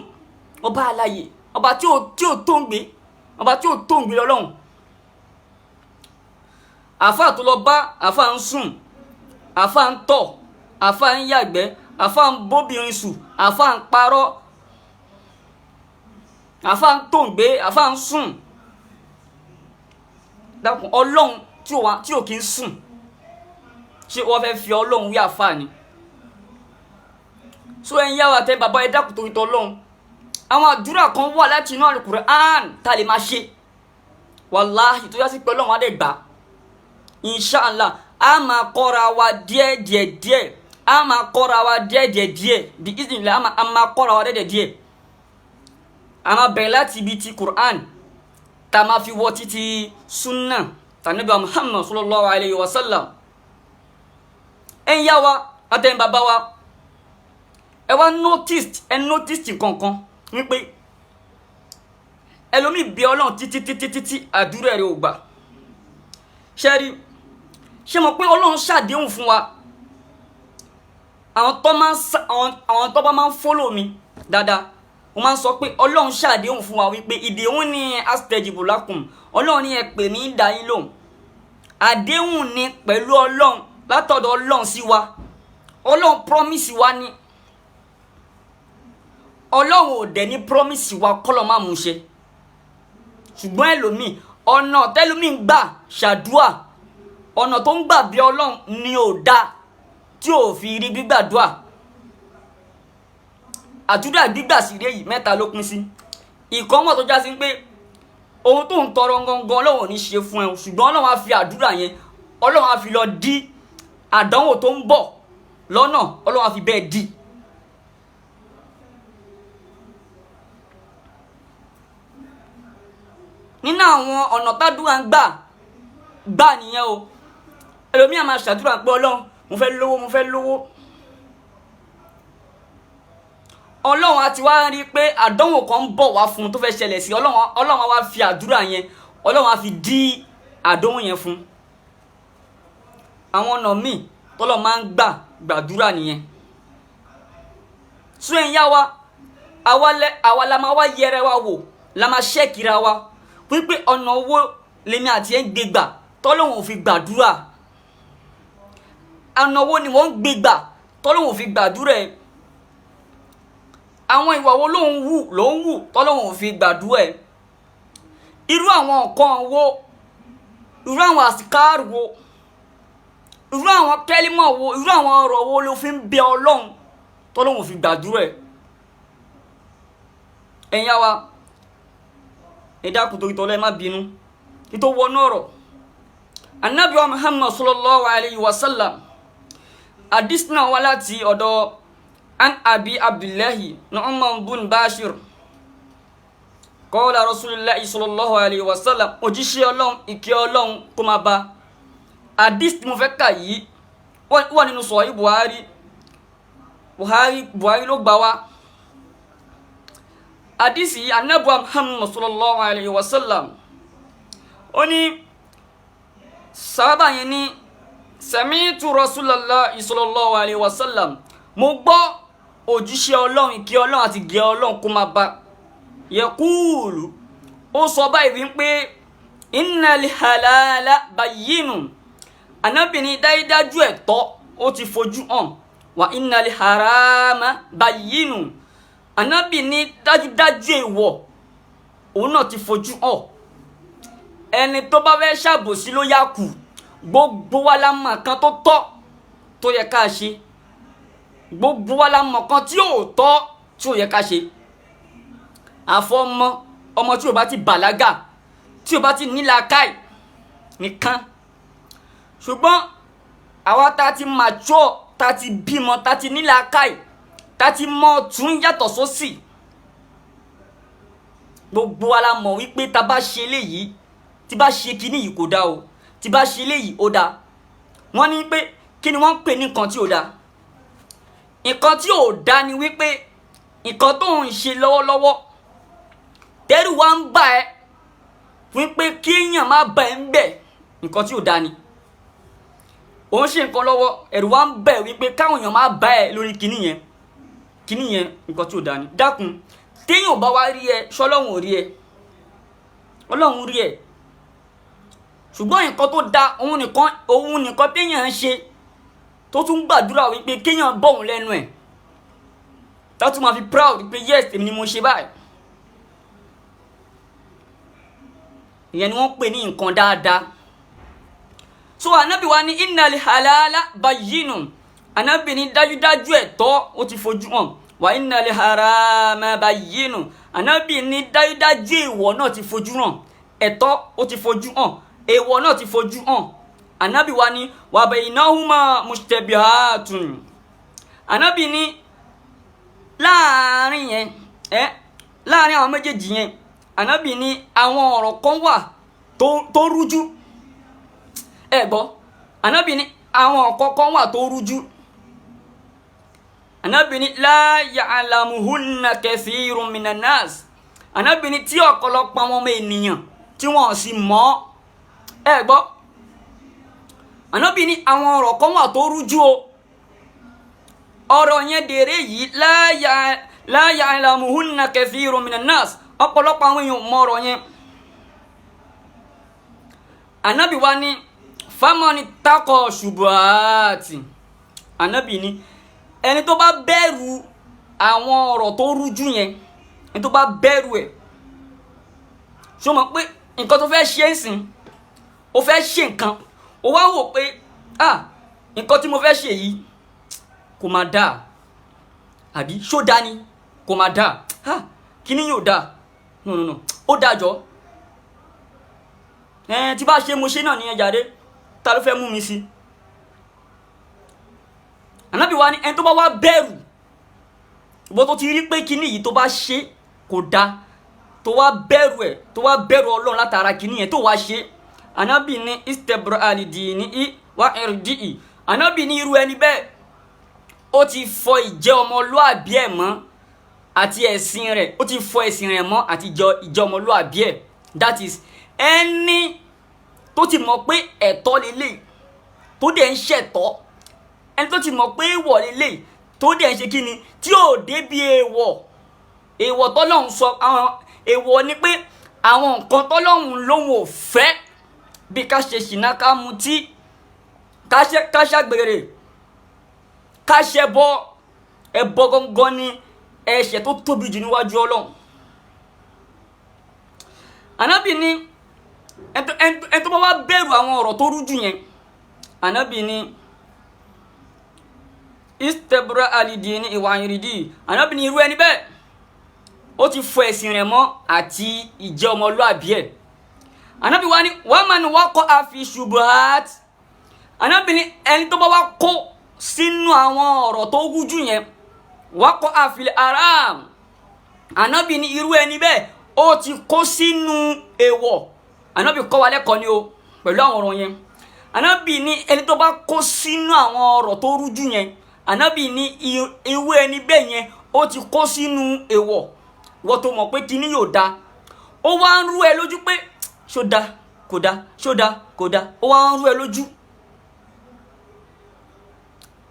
ọba aláyè, ọba tí ò tó ń gbé, ọba tí ò tó ń gbé lọ́lọ́run. Àáfàá tó lọ bá, àáfàá ń sùn, àáfàá ń tọ̀, àáfàá ń yàgbẹ́, àáfàá ń bóbìnrin sùn, àáfàá ń parọ́, àáfàá ń tòǹgbé, àáfàá ń sùn. Dákun, Ọlọ́run tí ò wá, tí ò kí ń sùn, ṣé wọ́n fẹ́ fi Ọlọ́run wí àáfàá ni? So ẹ̀yin yá wa tẹ́ bàbá, ẹ dákun torí tọ́lọ́run, àwọn àdúrà kan wà láti inú Al-Qur'an tá a lè máa ṣe, wàláhì, tó yá sí pé Ọlọ́run á dẹ̀ gbà, inshallah. A máa kọ́ra wa díẹ̀ díẹ̀ díẹ̀, a máa kọ́ra wa díẹ̀ díẹ̀ díẹ̀, bí iznillah. A máa kọ́ra wa díẹ̀ díẹ̀ díẹ̀. A máa bẹ̀rẹ̀ láti ibi ti Qur'an, tá a máa fi wọ títí sunna tànàbí Muhammad sallallahu alayhi wa sallam. Ẹ̀yin yá wa àtẹ̀yin bàbá wa, ẹ wá notice, ẹ notice kankan wípé ẹlòmíì bí Ọlọ́run títí títí títí, àdúrà rẹ̀ ò gbà. Ṣẹ́rí, ṣé mo pé Ọlọ́run ṣàdéhùn fún wa? Àwọn tó bá máa ń follow mi dáadáa, wọ́n máa ń sọ pé Ọlọ́run ṣàdéhùn fún wa wípé ìdéhùn ní astajibu lakum. Ọlọ́run ní ẹ pè mí, dá yín lóhùn. Àdéhùn ni pẹ̀lú Ọlọ́run, látọ̀dọ̀ Ọlọ́run sí wa. Ọlọ́run promise wa ni. Ọlọ́run ò dẹ̀ ní promise wa kọ́lọ́ má mú ṣe. Ṣùgbọ́n ẹlòmíì, ọ̀nà tẹ́lòmíì ń gbà ṣàdúà, ọ̀nà tó ń gbà bí Ọlọ́run ni ò dá tí ò fi rí gbígbàdúà. Àdúrà gbígbà sí rèé yìí, mẹ́ta ló pín sí. Ìkọ́mọ̀ tó já sí pé ohun tó ń tọrọ gangan Ọlọ́run ò ní ṣe fún ẹ, ṣùgbọ́n Ọlọ́run á fi àdúrà yẹn, Ọlọ́run á fi lọ dí àdánwò tó ń bọ̀ lọ́nà, Ọlọ́run á fi bẹ́ẹ̀ dí. Nínú àwọn ọ̀nà tádúrà ń gbà gbà nìyẹn o. Ẹlòmíà máa ṣàdúrà pé Ọlọ́run, mo fẹ́ lówó, mo fẹ́ lówó. Ọlọ́run á ti wá rí i pé àdánwò kan ń bọ̀ wá fún un tó fẹ́ ṣẹlẹ̀ sí Ọlọ́run. Ọlọ́run á wá fi àdúrà yẹn, Ọlọ́run á fi dí àdánwò yẹn fún un. Àwọn ọ̀nà míì tọ́lọ́ máa ń gbà gbàdúrà nìyẹn. Sún ẹ̀yìn yá wa, àwa la máa wá yẹra wa wò, la máa ṣẹ́kìra wa wípé ọ̀nà owó lèmi àti ẹ̀ ń gbé gbà tọ́lọ́hun ò fi gbàdúrà. Ọ̀nà owó ni wọ́n ń gbé gbà tọ́lọ́hun ò fi gbàdúrà ẹ̀. Àwọn ìwà wo ló ń wù tọ́lọ́hun ò fi gbàdúrà ẹ̀. Irú àwọn nǹkan wo, irú àwọn àsìkáàrù wo, irú àwọn kẹ́límọ̀ wo, irú àwọn ọ̀rọ̀ wo ló fi ń bẹ Ọlọ́run tọ́lọ́hun ò fi gbàdúrà ẹ̀. Ẹ̀yin yá wa, ẹ dákun torí tọ́lọ́, ẹ má bínú kí tó wọnú ọ̀rọ̀. Anabi wa Muhammad sallallahu alayhi wa sallam, hadith náà wá láti ọ̀dọ̀ an Abi Abdullahi Nu'man bun Bashir, qala Rasulullahi sallallahu alayhi wa sallam, òjíṣẹ́ Ọlọ́run, ìkẹ́ Ọlọ́run kó máa bá. Hadith tí mo fẹ́ kà yìí wà nínú Sahih Buhari. Buhari ló gbà wá. Hadith yìí, Anabi wa Muhammad sallallahu alayhi wa sallam, ó ní sábà yẹn ní sami'tu Rasulullahi sallallahu alayhi wa sallam, mo gbọ́ òjíṣẹ́ Ọlọ́run, ìkẹ́ Ọlọ́run àti gẹ́ Ọlọ́run kó máa bá, yaqulu, ó sọ báyìí wípé innal halala bayyinun, Ànábì ní dájúdájú ẹ̀tọ́ ó ti fojú hàn, wa innal harama bayyinun, Ànábì ní dájúdájú èèwọ̀ òun náà ti fojú hàn. Ẹni tó bá fẹ́ ṣàbòsí ló yá kù. Gbogbo wa la mọ̀ kan tó tọ́ tó yẹ ká ṣe, gbogbo wa la mọ̀ kan tí ò tọ́ tí ò yẹ ká ṣe. Àfọmọ ọmọ tí ò bá ti bàlágà, tí ò bá ti nílàákàì nìkan. Ṣùgbọ́n àwa tá ti mature, tá ti bímọ, tá ti nílàákàì, tá ti mọ tún yàtọ̀ sósì, gbogbo wa la mọ̀ wípé tá bá ṣe eléyìí, tí bá ṣe kíní yìí kò dáa o, tí bá ṣe eléyìí ó dáa. Wọ́n ní pé kí ni wọ́n ń pè ní nǹkan tí ò dáa? Nǹkan tí ò dáa ni wípé nǹkan tó ń ṣe lọ́wọ́lọ́wọ́, tẹ́rù wa ń bà ẹ́ wípé kí èèyàn má bà ẹ́ ń bẹ̀, nǹkan tí ò dáa ni. Ò ń ṣe nǹkan lọ́wọ́, ẹ̀rù wa ń bà ẹ́ wípé káwọn èèyàn má bà ẹ́ lórí kíní yẹn, kíní yẹn nǹkan tí ò dáa ni. Dákun, téèyàn bá wá rí ẹ, ṣọlọ́run ò rí ẹ? Ọlọ́run rí ẹ. Ṣùgbọ́n nǹkan tó da, òun nìkan téèyàn ń ṣe tó tún gbàdúrà wípé kéèyàn bọ̀ òun lẹ́nu ẹ̀, tá tún máa fi proud pé yes, èmi ni mo ṣe báyìí. Ìyẹn ni wọ́n pè ní nǹkan dáadáa. So Ànábì wa ní innal halala bayyinun, Ànábì ní dájúdájú ẹ̀tọ́ ó ti fojú hàn, wa innal harama bayyinun, Ànábì ní dájúdájú èèwọ̀ náà ti fojú hàn, ẹ̀tọ́ ó ti fojú hàn, èèwọ̀ náà ti fojú hàn. Ànábì wa ní wa baynahuma mushtabihatun, Ànábì ní láàrin yẹn, láàrin àwọn méjèèjì yẹn, Ànábì ní àwọn ọ̀rọ̀ kan wà tó rújú. Ẹ gbọ́, Ànábì ní àwọn ọ̀rọ̀ kan wà tó rújú. Ànábì ní la ya'lamuhunna kathirun minan nas, Ànábì ní tí ọ̀pọ̀lọpọ̀ àwọn ọmọ ènìyàn tí wọ́n sì mọ̀. Ẹ gbọ́, Ànábì ní àwọn ọ̀rọ̀ kan wà tó rújú o. Ọ̀rọ̀ yẹn dèrè yìí, la ya'lamuhunna kathirun minan nas, ọ̀pọ̀lọpọ̀ àwọn èèyàn mọ̀ ọ̀rọ̀ yẹn. Ànábì wa ní famani takọ ṣubuhati, Ànábì ní Ẹni tó bá bẹ̀rù àwọn ọ̀rọ̀ tó rújú yẹn, ẹni tó bá bẹ̀rù ẹ̀, ṣó mọ̀ pé nǹkan tó fẹ́ ṣe ń sìn, ó fẹ́ ṣe nǹkan, ó wá wò pé, ah, nǹkan tí mo fẹ́ ṣe yìí kò máa dáa, àbí ṣó dáa ni? Kò máa dáa. Ah, kíní yóò dáa. No, no, no, ó dáa jọ. Ẹ tí bá ṣe, mo ṣe náà nìyẹn jàre, ta ló fẹ́ mú mi sí? Ànábì wa ní ẹni tó bá wá bẹ̀rù, ìwọ tó ti rí pé kíní yìí, tó bá ṣe kò dáa, tó wá bẹ̀rù ẹ̀, tó wá bẹ̀rù Ọlọ́run látara kíní yẹn, tó wá ṣe, Ànábì ní istabra'a li dinihi wa irdihi. Ànábì ní irú ẹni bẹ́ẹ̀, ó ti fọ ìjẹ́ ọmọlúàbí ẹ̀ mọ́ àti ẹ̀sìn rẹ̀. Ó ti fọ ẹ̀sìn rẹ̀ mọ́ àti ìjẹ́ ọmọlúàbí ẹ̀. That is, ẹni tó ti mọ̀ pé ẹ̀tọ́ lélẹ̀ tó dẹ̀ ń ṣẹ̀tọ́, ẹni tó ti mọ̀ pé èèwọ̀ lélẹ̀ tó dẹ̀ ń ṣe kíni, tí ò débi èèwọ̀. Èèwọ̀ tọ́lọ́hún sọ, àwọn èèwọ̀ ni pé àwọn nǹkan tọ́lọ́hún lóhun ò fẹ́, bí ká ṣe ṣìnà, ká mutí, ká ṣàgbèrè, ká ṣẹbọ. Ẹbọ gangan ni ẹ̀ṣẹ̀ tó tóbi jù níwájú Ọlọ́run. Ànábì ní ẹni tó bá wá bẹ̀rù àwọn ọ̀rọ̀ tó rújú yẹn, Ànábì ní istabra'a li dinihi wa irdihi. Ànábì ní irú ẹni bẹ́ẹ̀, ó ti fọ ẹ̀sìn rẹ̀ mọ́ àti ìjẹ́ ọmọlúàbí ẹ̀. Ànábì wa ní wa man waqa'a fi shubuhat. Ànábì ní ẹni tó bá wá kó sínú àwọn ọ̀rọ̀ tó rújú yẹn, waqa'a fil haram. Ànábì ní irú ẹni bẹ́ẹ̀, ó ti kó sínú èèwọ̀. Ànábì kọ́ wa lẹ́kọ̀ọ́ ni o pẹ̀lú àwọn ọ̀rọ̀ yẹn. Ànábì ní ẹni tó bá kó sínú àwọn ọ̀rọ̀ tó rújú yẹn, Ànábì ní irú ẹni bẹ́ẹ̀ yẹn, ó ti kó sínú èèwọ̀. Wọ́n tó mọ̀ pé kíní yóò da, ó wá ń rú ẹ lójú pé ṣó da, kò da, ṣó da, kò da, ó wá ń rú ẹ lójú.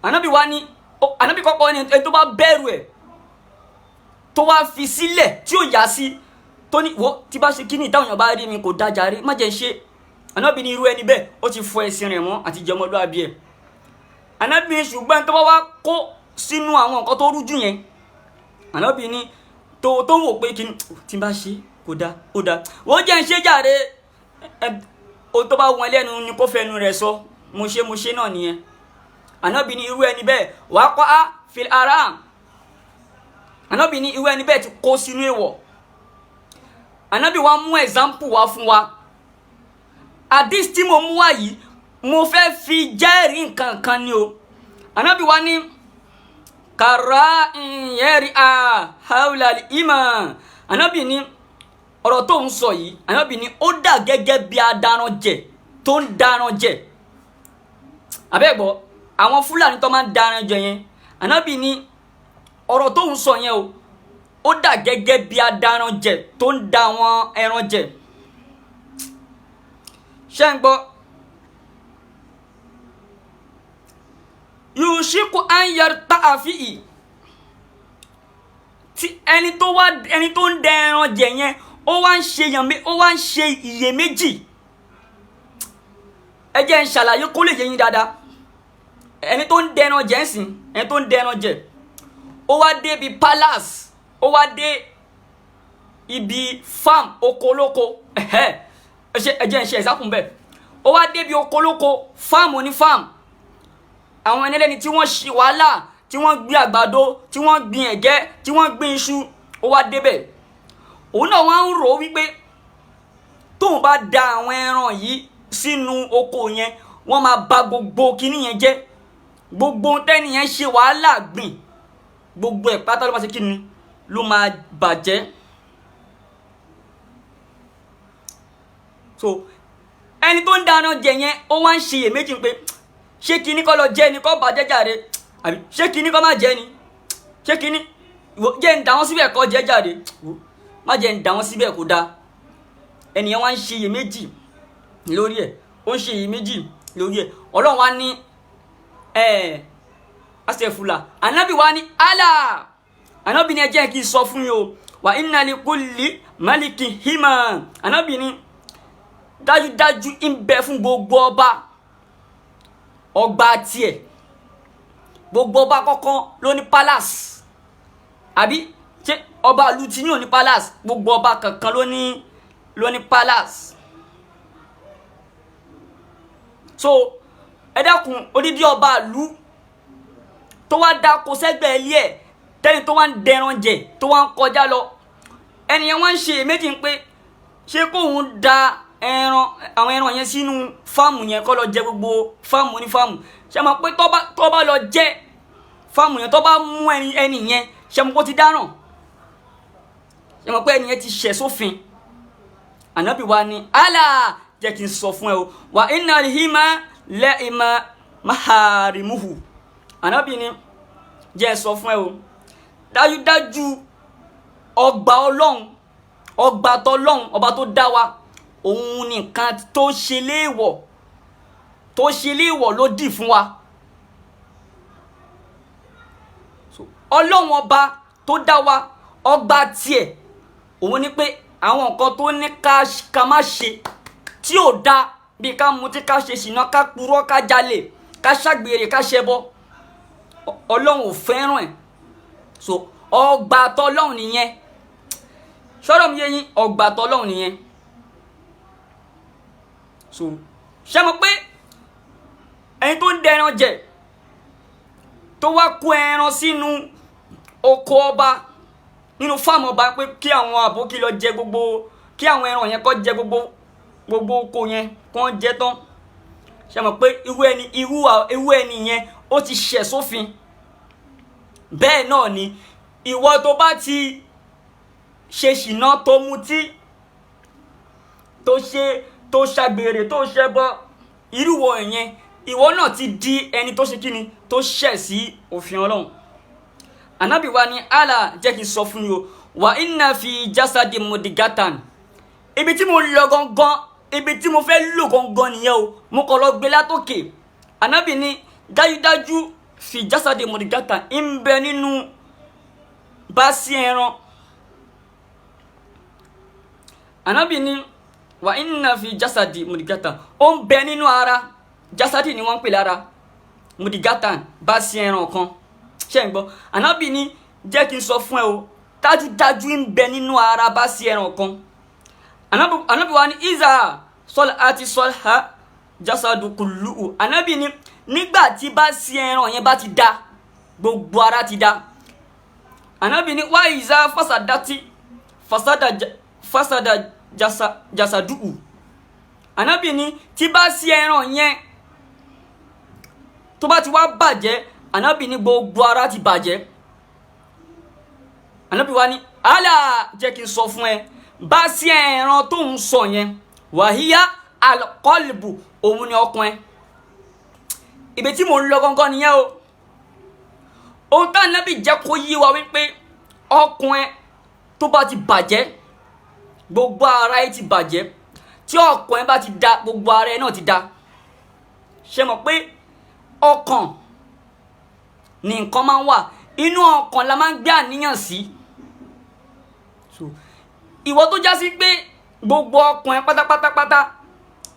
Ànábì wá ní, Ànábì kọ́kọ́ ní ẹni tó bá bẹ̀rù ẹ̀, tó wá fi sílẹ̀, tí ó yà sí, tó ní wo tí bá ṣe kíní, ìtàwọn èèyàn bá rí mi, kò dájà rí, má jẹ́ ṣe. Ànábì ní irú ẹni bẹ́ẹ̀, ó ti fọ ẹ̀sìn rẹ̀ mọ́ àti jẹ́ ọmọlúwàbí ẹ̀. Ànábì ní ṣùgbọ́n tó bá wá kó sínú àwọn nǹkan tó rújú yẹn, Ànábì ní tó wò pé kíní tí bá ṣe kò dá, ó dá, wọ́n jẹ́ ń ṣe jàre, ohun tó bá wọn lẹ́nu ni kó fẹnu rẹ̀ sọ, mo ṣe, mo ṣe náà nìyẹn. Ànábì ní irú ẹni bẹ́ẹ̀, waqa'a fil haram. Ànábì ní irú ẹni bẹ́ẹ̀ ti kó sínú èèwọ̀. Ànábì wa mú example wá fún wa. Hadith tí mo mú wá yìí, mo fẹ́ fi jẹ́rìí nǹkan kan ni o. Ànábì wa ní karra'in yar'a hawla al-hima. Ànábì ní ọ̀rọ̀ tó ń sọ yìí, Ànábì ní ó dà gẹ́gẹ́ bí adaranjẹ tó ń daranjẹ. Àbẹ́gbọ́ àwọn Fúlàní tó máa ń daranjẹ yẹn, Ànábì ní ọ̀rọ̀ tó ń sọ yẹn o, ó dà gẹ́gẹ́ bí adaranjẹ tó ń da àwọn ẹran jẹ. Ṣé ń gbọ́? Yushiku an yarta'a fihi. Tí ẹni tó wá, ẹni tó ń dẹ ẹran jẹ yẹn, ó wá ń ṣe yàn, ó wá ń ṣe iyèméjì. Ẹ jẹ́ ń ṣàlàyé kó lè yé yín dáadáa. Ẹni tó ń dẹ ẹran jẹ ń sìn, ẹni tó ń dẹ ẹran jẹ, ó wá dé ibi palace, ó wá dé ibi farm, oko olóko. Ẹ jẹ́ ń ṣe example bẹ́ẹ̀. Ó wá débi oko olóko, farm oní farm, àwọn ẹni ẹlẹ́ni tí wọ́n ṣe wàhálà, tí wọ́n gbin àgbàdo, tí wọ́n gbin ẹ̀gẹ́, tí wọ́n gbin iṣu. Ó wá débẹ̀, òun náà wá ń rò ó wípé tóun bá da àwọn ẹran yìí sínú oko yẹn, wọ́n máa bà gbogbo kinní yẹn jẹ́. Gbogbo tẹ́ni yẹn ṣe wàhálà gbìn, gbogbo ẹ̀ pátá ló máa ṣe kíni, ló máa bàjẹ́. So ẹni tó ń dáná jẹ yẹn, ó wá ń ṣe iyèméjì pé ṣé kinní kọ́ lọ jẹ́ ni kọ́ bàjẹ́ jàre, àbí ṣé kinní kọ́ má jẹ́ ni, ṣé kinní jẹ́ ń dà wọ́n síbẹ̀ kọ́ jẹ́ jàre, má jẹ́ ń dà wọ́n síbẹ̀ kó dáa. Ẹni yẹn wá ń ṣe iyèméjì lórí ẹ̀, ó ń ṣe iyèméjì lórí ẹ̀. Ọlọ́run wá ní asẹ̀fùlà. Ànábì wá ní Allah, Ànábì ní ẹ jẹ́ kí n sọ fún yín o, wà inna li kulli maliki hima. Ànábì ní dájúdájú ń bẹ fún gbogbo ọba ọgbà tiẹ̀. Gbogbo ọba kọ̀ọ̀kan ló ní palace, àbí ṣé ọba ìlú tí yóò ní palace? Gbogbo ọba kankan ló ní palace. So ẹ dákun, odidi ọba ìlú tó wá dáko sẹ́gbẹ̀ẹ́ ilé ẹ̀, tẹ́ni tó wá ń dẹran jẹ, tó wá ń kọjá lọ, ẹnìyẹn wá ń ṣe èméjì ń pé ṣé kóun da ẹran, àwọn ẹran yẹn sínú fáàmù yẹn, kó lọ jẹ gbogbo fáàmù ní fáàmù. Ṣé mọ̀ pé tó bá lọ jẹ fáàmù yẹn, tó bá mú ẹni yẹn, ṣé mọ̀ kó ti dáràn? Ṣé mọ̀ pé ẹni yẹn ti ṣẹ̀ sófin? Ànábì wa ni Allah jẹ́ kí n sọ fún ẹ o, wa inna hima lẹ́ẹ̀ma maharimuhu. Ànábì ni jẹ́ sọ fún ẹ o, dájúdájú ọgbà Ọlọ́run, ọgbà tọlọ́run, ọba tó dá wa, òun nìkan tó ṣe léèwọ̀, tó ṣe léèwọ̀ ló dì fún wa. So Ọlọ́run ọba tó dá wa, ọgbà tiẹ̀ òun ni pé àwọn nǹkan tó ní ká má ṣe tí ò da, bí ká mutí, ká ṣe ṣìnà, ká purọ́, ká jalè, ká ṣàgbèrè, ká ṣẹbọ, Ọlọ́run ò fẹ́ràn ẹ̀. So ọgbà tọlọ́run nìyẹn. Sọ̀rọ̀ mi yé yín? Ọgbà tọlọ́run nìyẹn. So ṣé mo pé ẹni tó ń dẹran jẹ, tó wá kó ẹran sínú oko ọba, nínú fáàmù ọba, pé kí àwọn àbókí lọ jẹ gbogbo, kí àwọn ẹran yẹn kó jẹ gbogbo oko yẹn, kó jẹ tán, ṣé mo pé irú ẹni yẹn ó ti ṣẹ̀ sófin? Bẹ́ẹ̀ náà ni ìwọ tó bá ti ṣe ṣìnà, tó mutí, tó ṣe, tó ṣàgbèrè, tó ṣẹbọ, irúwọ yẹn, ìwọ náà ti di ẹni tó ṣe kíni, tó ṣẹ̀ sí òfin Ọlọ́run. Ànábì wa ni Allah jẹ́ kí n sọ fún yín o, wa inna fi jasadi mudigatan. Ibi tí mo lọ gangan, ibi tí mo fẹ́ lò gangan nìyẹn o, mo kọ̀ lọ gbé látòkè. Ànábì ni dájúdájú fi jasadi mudigatan ń bẹ nínú bá sí ẹran. Ànábì ni wa inna fi jasadi mudigatan, ó ń bẹ nínú ara. Jasadi ni wọ́n ń pè lára, mudigatan bá sí ẹran kan. Ṣé ń gbọ́? Ànábì ni jẹ́ kí n sọ fún ẹ o, dájúdájú ń bẹ nínú ara bá sí ẹran kan. Ànábì wa ni iza sọlá àti sọlá jasadu kulluhu. Ànábì ni nígbà tí bá sí ẹran yẹn bá ti da, gbogbo ara ti da. Ànábì ni wa iza fasadati fasada jasaduhu. Ànábì ni tí bá sí ẹran yẹn tó bá ti wá bàjẹ́, Ànábì ní gbogbo ara ti bàjẹ́. Ànábì wa ní Allah jẹ́ kí n sọ fún ẹ, bá sí ẹran tó ń sọ yẹn, wàhíyá alqalbu, òun ni ọkàn ẹ. Ibi tí mò ń lọ gangan nìyẹn o. Ohun tá Ànábì jẹ́ kó yé wa wípé ọkàn ẹ tó bá ti bàjẹ́, gbogbo ara ẹ ti bàjẹ́. Tí ọkàn ẹ bá ti da, gbogbo ara ẹ náà ti da. Ṣé mọ̀ pé ọkàn ní nǹkan máa ń wà? Inú ọkàn la máa ń gbé àníyàn sí. So ìwọ tó já sí pé gbogbo ọkàn ẹ pátápátápátá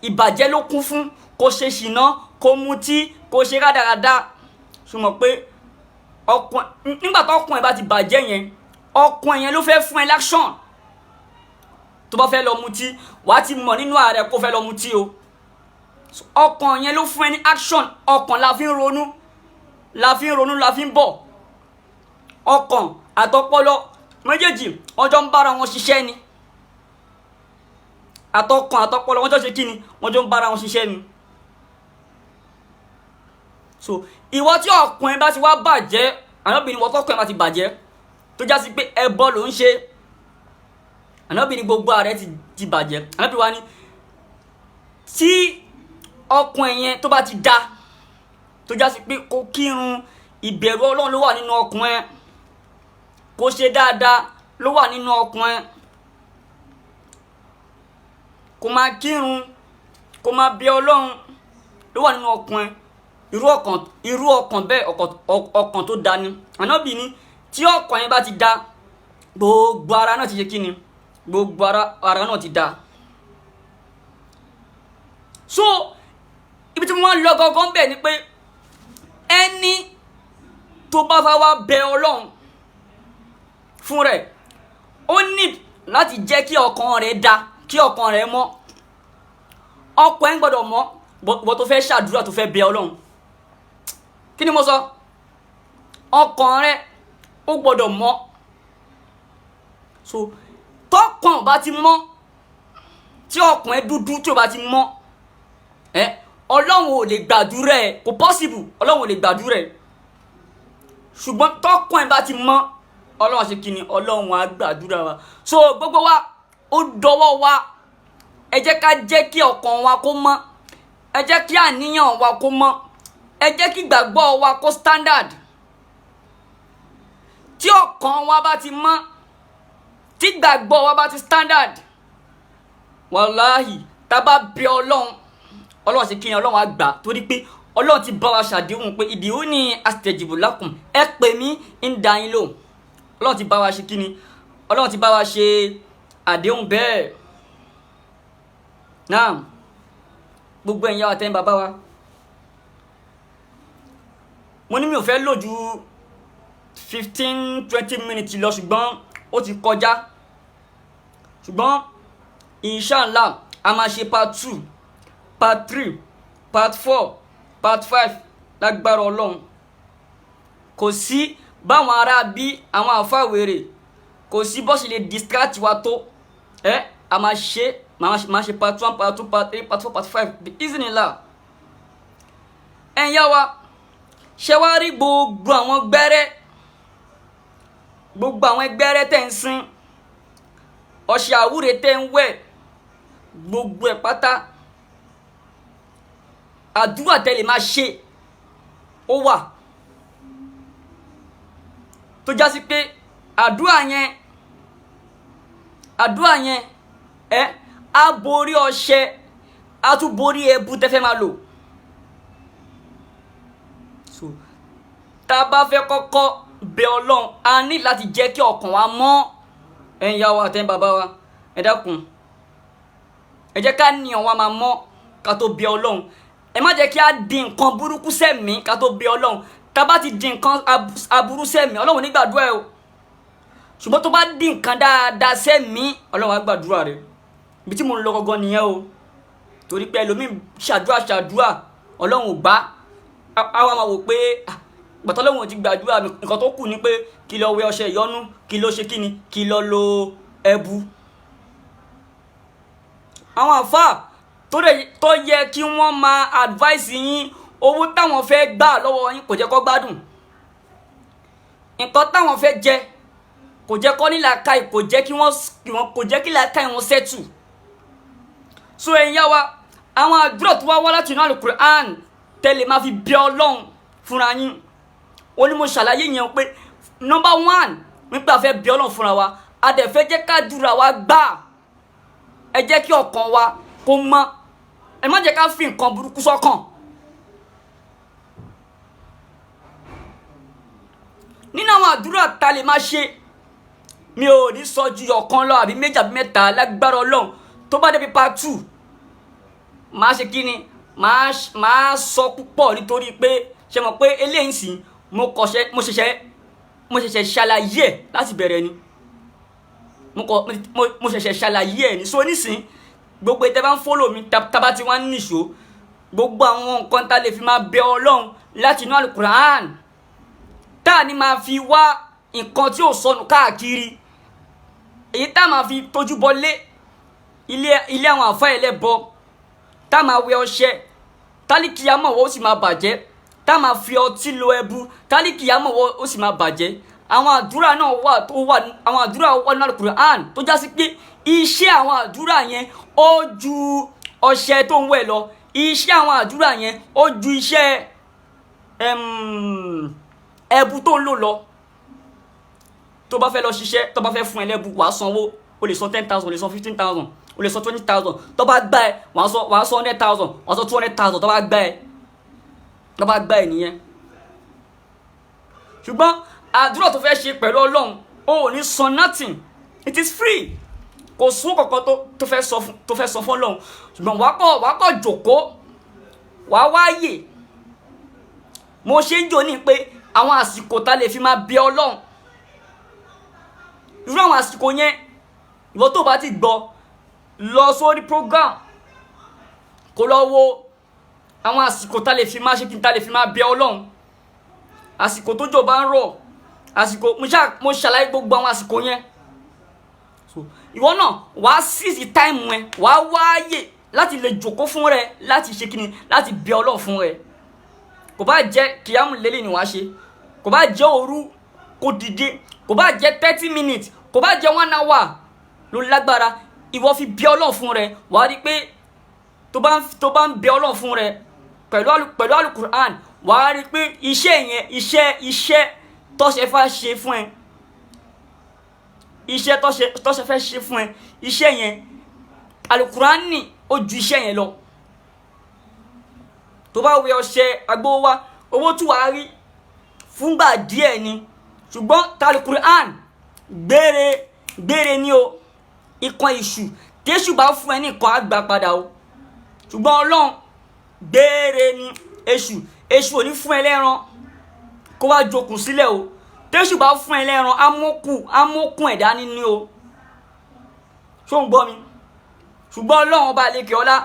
ìbàjẹ́ ló kún fún, kó ṣe ṣìnà, kó mutí, kó ṣe rádaràda, ṣó mọ̀ pé ọkàn, nígbà tó ọkàn ẹ bá ti bàjẹ́ yẹn, ọkàn yẹn ló fẹ́ fún ẹ l'action. Tó bá fẹ́ lọ mutí, wàá ti mọ̀ nínú ààrẹ kó fẹ́ lọ mutí o. Ọkàn yẹn ló fún ẹ ní action. Ọkàn la fi ń ronú, la fi ń ronú, la fi ń bọ̀. Ọkàn àtọpọlọ méjèèjì wọ́n jọ ń bára wọn ṣiṣẹ́ ni. Àtọkàn àtọpọlọ wọ́n jọ ṣe kíni, wọ́n jọ ń bára wọn ṣiṣẹ́ ni. So ìwọ tí ọkàn ẹ bá ti wá bàjẹ́, Ànábì ní ìwọ tọkàn ẹ bá ti bàjẹ́, tó já sí pé ẹbọ ló ń ṣe, Ànábì ní gbogbo ààrẹ ti bàjẹ́. Ànábì wa ní tí ọkàn ẹ yẹn tó bá ti da, tó já sí pé kó kírun, ìbẹ̀rù Ọlọ́run ló wà nínú ọkàn ẹ, kó ṣe dáadáa ló wà nínú ọkàn ẹ, kó máa kírun, kó máa bẹ Ọlọ́run ló wà nínú ọkàn ẹ, irú ọkàn bẹ́ẹ̀, ọkàn tó da ni. Ànábì ní tí ọkàn yẹn bá ti da, gbogbo ara náà ti ṣe kíni, gbogbo ara náà ti da. So ibi tí mo máa ń lọ gangan bẹ́ẹ̀ ni pé ẹni Tó bá fẹ́ wá bẹ Ọlọ́run fún rẹ̀, ó ní láti jẹ́ kí ọkàn rẹ̀ da, kí ọkàn rẹ̀ mọ́. Ọkàn ẹ̀ gbọ́dọ̀ mọ́. Bọ́ tó fẹ́ ṣàdúrà, tó fẹ́ bẹ Ọlọ́run, kí ni mo sọ? Ọkàn rẹ̀ ó gbọ́dọ̀ mọ́. So tọkàn bá ti mọ́, tí ọkàn ẹ dúdú, tí o bá ti mọ́ ẹ, Ọlọ́run ò lè gbàdúrà ẹ. Kò possible, Ọlọ́run ò lè gbàdúrà ẹ. Ṣùgbọ́n tọkàn ẹ bá ti mọ́, Ọlọ́run ṣe kíni? Ọlọ́run á gbàdúrà wa. So gbogbo wa, ó dọwọ́ wa. Ẹ jẹ́ ká jẹ́ kí ọkàn wa kó mọ́, ẹ jẹ́ kí àníyàn wa kó mọ́, ẹ jẹ́ kí ìgbàgbọ́ wa kó standard. Tí ọkàn wa bá ti mọ́, tí ìgbàgbọ́ wa bá ti standard, wàláhì, tá a bá bẹ Ọlọ́run, Ọlọ́run ṣe kí ni? Ọlọ́run á gbà, torí pé Ọlọ́run ti bá wa ṣàdéhùn pé ud'uni astajib lakum, ẹ pè mí, ń dá yín lóhùn. Ọlọ́run ti bá wa ṣe kí ni? Ọlọ́run ti bá wa ṣe àdéhùn bẹ́ẹ̀ náà. Gbogbo ẹ̀yin àtẹ̀yin bàbá wa, mo ní mi ò fẹ́ lò ju 15-20 minutes lọ, ṣùgbọ́n ó ti kọjá. Ṣùgbọ́n inshallah, a máa ṣe part 2, part 3, part 4, part 5 lágbára Ọlọ́run. Kò sí báwọn ará bí àwọn àfáwèrè, kò sí bó ṣe lè distract wa tó ẹ, a máa ṣe, máa ṣe part 1, part 2, part 3, part 4, part 5 bi iznillah. Ẹ̀yin yá wa, ṣé wá rí gbogbo àwọn gbẹ́rẹ́, gbogbo àwọn gbẹ́rẹ́ tẹ̀ ń sín, ọṣẹ àwúre tẹ́ ń wẹ̀, gbogbo ẹ̀ pátá, àdúrà tẹ́ lè máa ṣe ó wà tó já sí pé àdúrà yẹn ẹ á borí ọṣẹ, á tún borí ẹbu tẹ́ fẹ́ máa lò. So tá a bá fẹ́ kọ́kọ́ bẹ Ọlọ́run, a ní láti jẹ́ kí ọkàn wa mọ́. Ẹ̀yin ìyá wa àtẹ̀yin bàbá wa, ẹ dákun, ẹ jẹ́ ká ní ọ̀wá máa mọ́ ká tó bẹ Ọlọ́run. Ẹ má jẹ́ kí á di nǹkan burúkú sẹ́mi ká tó bẹ Ọlọ́run. Tá a bá ti di nǹkan aburú sẹ́mi, Ọlọ́run ní gbàdúrà ẹ o. Ṣùgbọ́n tó bá di nǹkan dáadáa sẹ́mi, Ọlọ́run á gbàdúrà rẹ. Ibi tí mo ń lọ gangan nìyẹn o, torí pé ẹlòmíì ṣàdúrà ṣàdúrà, Ọlọ́run ò gbà. Á wá máa wò pé gbàtọ́ Ọlọ́run ò ti gbàdúrà mi, nǹkan tó kù ni pé kí lọ wẹ ọṣẹ ìyọnu, kí lọ ṣe kíni, kí lọ lo ẹbu. Àwọn àfáà tó yẹ kí wọ́n máa advice yín, owó táwọn fẹ́ gbà lọ́wọ́ yín kò jẹ́ kó gbádùn. Nǹkan táwọn fẹ́ jẹ kò jẹ́ kó ní làákàyè, kò jẹ́ kí wọ́n, kò jẹ́ kí làákàyè wọn settle. So ẹ̀yin yá wa, àwọn àdúrà tó wá wá láti inú Alukur'an tẹ́lẹ̀ máa fi bẹ Ọlọ́run fúnra yín, ó ní mo ṣàlàyé yẹn pé number 1, nípa fẹ́ bẹ Ọlọ́run fúnra wa, a dẹ̀ fẹ́ jẹ́ kádùrà wa gbà, ẹ jẹ́ kí ọkàn wa kó mọ́. Ẹ má jẹ́ ká fi nǹkan burúkú sọ́kàn. Nínú àwọn àdúrà ta lè máa ṣe, mi ò ní sọ ju ọ̀kan lọ àbí méjì àbí mẹ́ta. Lágbára Ọlọ́run, tó bá débi part 2, máa ṣe kí ni? Máa sọ púpọ̀, nítorí pé ṣe mọ̀ pé eléyìí sì mo kọ̀ṣẹ́, mo ṣẹ̀ṣẹ̀ ṣàlàyé ẹ̀ láti bẹ̀rẹ̀ ni. Mo ṣẹ̀ṣẹ̀ ṣàlàyé ẹ̀ ní. So nísìn, gbogbo ìtẹ́ bá ń follow mi, tábà tí wọ́n ń nìṣó, gbogbo àwọn nǹkan tá lè fi máa bẹ Ọlọ́run láti inú Alukur'an, tá a ní máa fi wá nǹkan tí ò sọnù káàkiri, èyí tá a máa fi tójú bọlé ilé àwọn àfa ẹlẹ́bọ, tá a máa wẹ ọṣẹ tálíkìyàmọ̀ wọ́n ó sì máa bàjẹ́, tá a máa fi ọtí lo ẹbu tálíkìyàmọ̀ wọ́n ó sì máa bàjẹ́. Àwọn àdúrà náà wà tó wà, àwọn àdúrà wà nínú Alukur'an tó já sí pé iṣẹ́ àwọn àdúrà yẹn ó ju ọṣẹ tó ń wẹ̀ lọ. Iṣẹ́ àwọn àdúrà yẹn ó ju iṣẹ́ ẹbu tó ń lò lọ. Tó bá fẹ́ lọ ṣiṣẹ́, tó bá fẹ́ fún ẹ lẹ́bu, wàá sanwó. O lè san 10,000, o lè san 15,000, o lè san 20,000. Tó bá gbá ẹ, wàá san 100,000, wàá san 200,000. Tó bá gbá ẹ nìyẹn. Ṣùgbọ́n àdúrà tó fẹ́ ṣe pẹ̀lú Ọlọ́run, o ò ní san nothing. It is free. Kò sún kankan tó fẹ́ sọ fún, tó fẹ́ sọ fún Ọlọ́run. Ṣùgbọ́n wàá kọ̀ jòkó, wàá wáyè. Mo ṣe ń jò ní pé Àwọn àsìkò tá lè fi máa bẹ Ọlọ́run, irú àwọn àsìkò yẹn, ìwọ tó bá ti gbọ́, lọ sórí program, kó lọ wo àwọn àsìkò tá lè fi máa ṣe kí n tá lè fi máa bẹ Ọlọ́run. Àsìkò tójò bá ń rọ̀, àsìkò mo ṣàlàyé gbogbo àwọn àsìkò yẹn. So ìwọ náà wàá seize time ẹ, wàá wáyè láti lè jòkó fún rẹ, láti ṣe kíni, láti bẹ Ọlọ́run fún rẹ. Kò bá jẹ́ kìyàmù lélẹ̀ ni wàá ṣe, kò bá jẹ́ òru kò dìde, kò bá jẹ́ 30 minutes, kò bá jẹ́ one hour ló lágbára, ìwọ fi bẹ Ọlọ́run fún rẹ. Wàá rí i pé tó bá ń bẹ Ọlọ́run fún rẹ pẹ̀lú Alukur'an, wàá rí i pé iṣẹ́ yẹn, iṣẹ́ tọ́ṣẹ fẹ́ ṣe fún ẹ, iṣẹ́ tọ́ṣẹ fẹ́ ṣe fún ẹ, iṣẹ́ yẹn, Alukur'ani ó ju iṣẹ́ yẹn lọ. Tó bá wẹ ọṣẹ agbówó wá, owó tí wàá rí fúngbà díẹ̀ ni, ṣùgbọ́n talukur'an, gbére gbére ni o. Ikán èṣù, téṣù bá fún ẹ nìkan, á gbà padà o, ṣùgbọ́n Ọlọ́run, gbére ni. Èṣù ò ní fún ẹ lẹ́ran kó wá jokùn sílẹ̀ o. Téṣù bá fún ẹ lẹ́ran, amókùn ẹ̀dá nínú o. Ṣó ń gbọ́ mi? Ṣùgbọ́n Ọlọ́run ọba àlekè ọlá,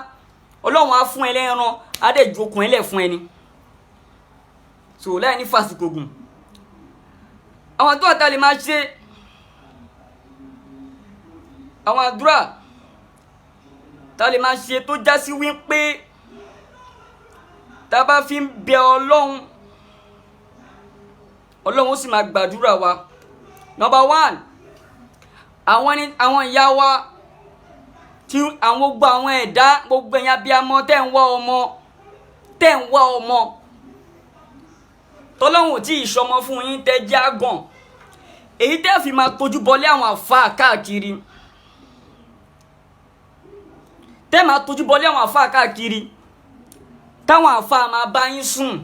Ọlọ́run á fún ẹ lẹ́ran, á dẹ̀ jokùn ẹ lẹ̀ fún ẹni. So láì ní fàsìkò gùn, àwọn àdúrà tá a lè máa ṣe, àwọn àdúrà tá a lè máa ṣe tó já sí wípé tá a bá fi ń bẹ Ọlọ́run, Ọlọ́run ó sì máa gbàdúrà wa. Number one, àwọn ni àwọn ìyá wa tí àwọn gbogbo àwọn ẹ̀dá, gbogbo ẹ̀yin abiyamọ tẹ́ ń wá ọmọ, tẹ́ ń wá ọmọ tọ́lọ́hún tí ìṣọmọ fún yín, tẹ́ jẹ́ àgàn, èyí tẹ́ fi máa tójú bọlé àwọn àfáà káàkiri, tẹ́ máa tójú bọlé àwọn àfáà káàkiri, táwọn àfáà máa bá yín sùn,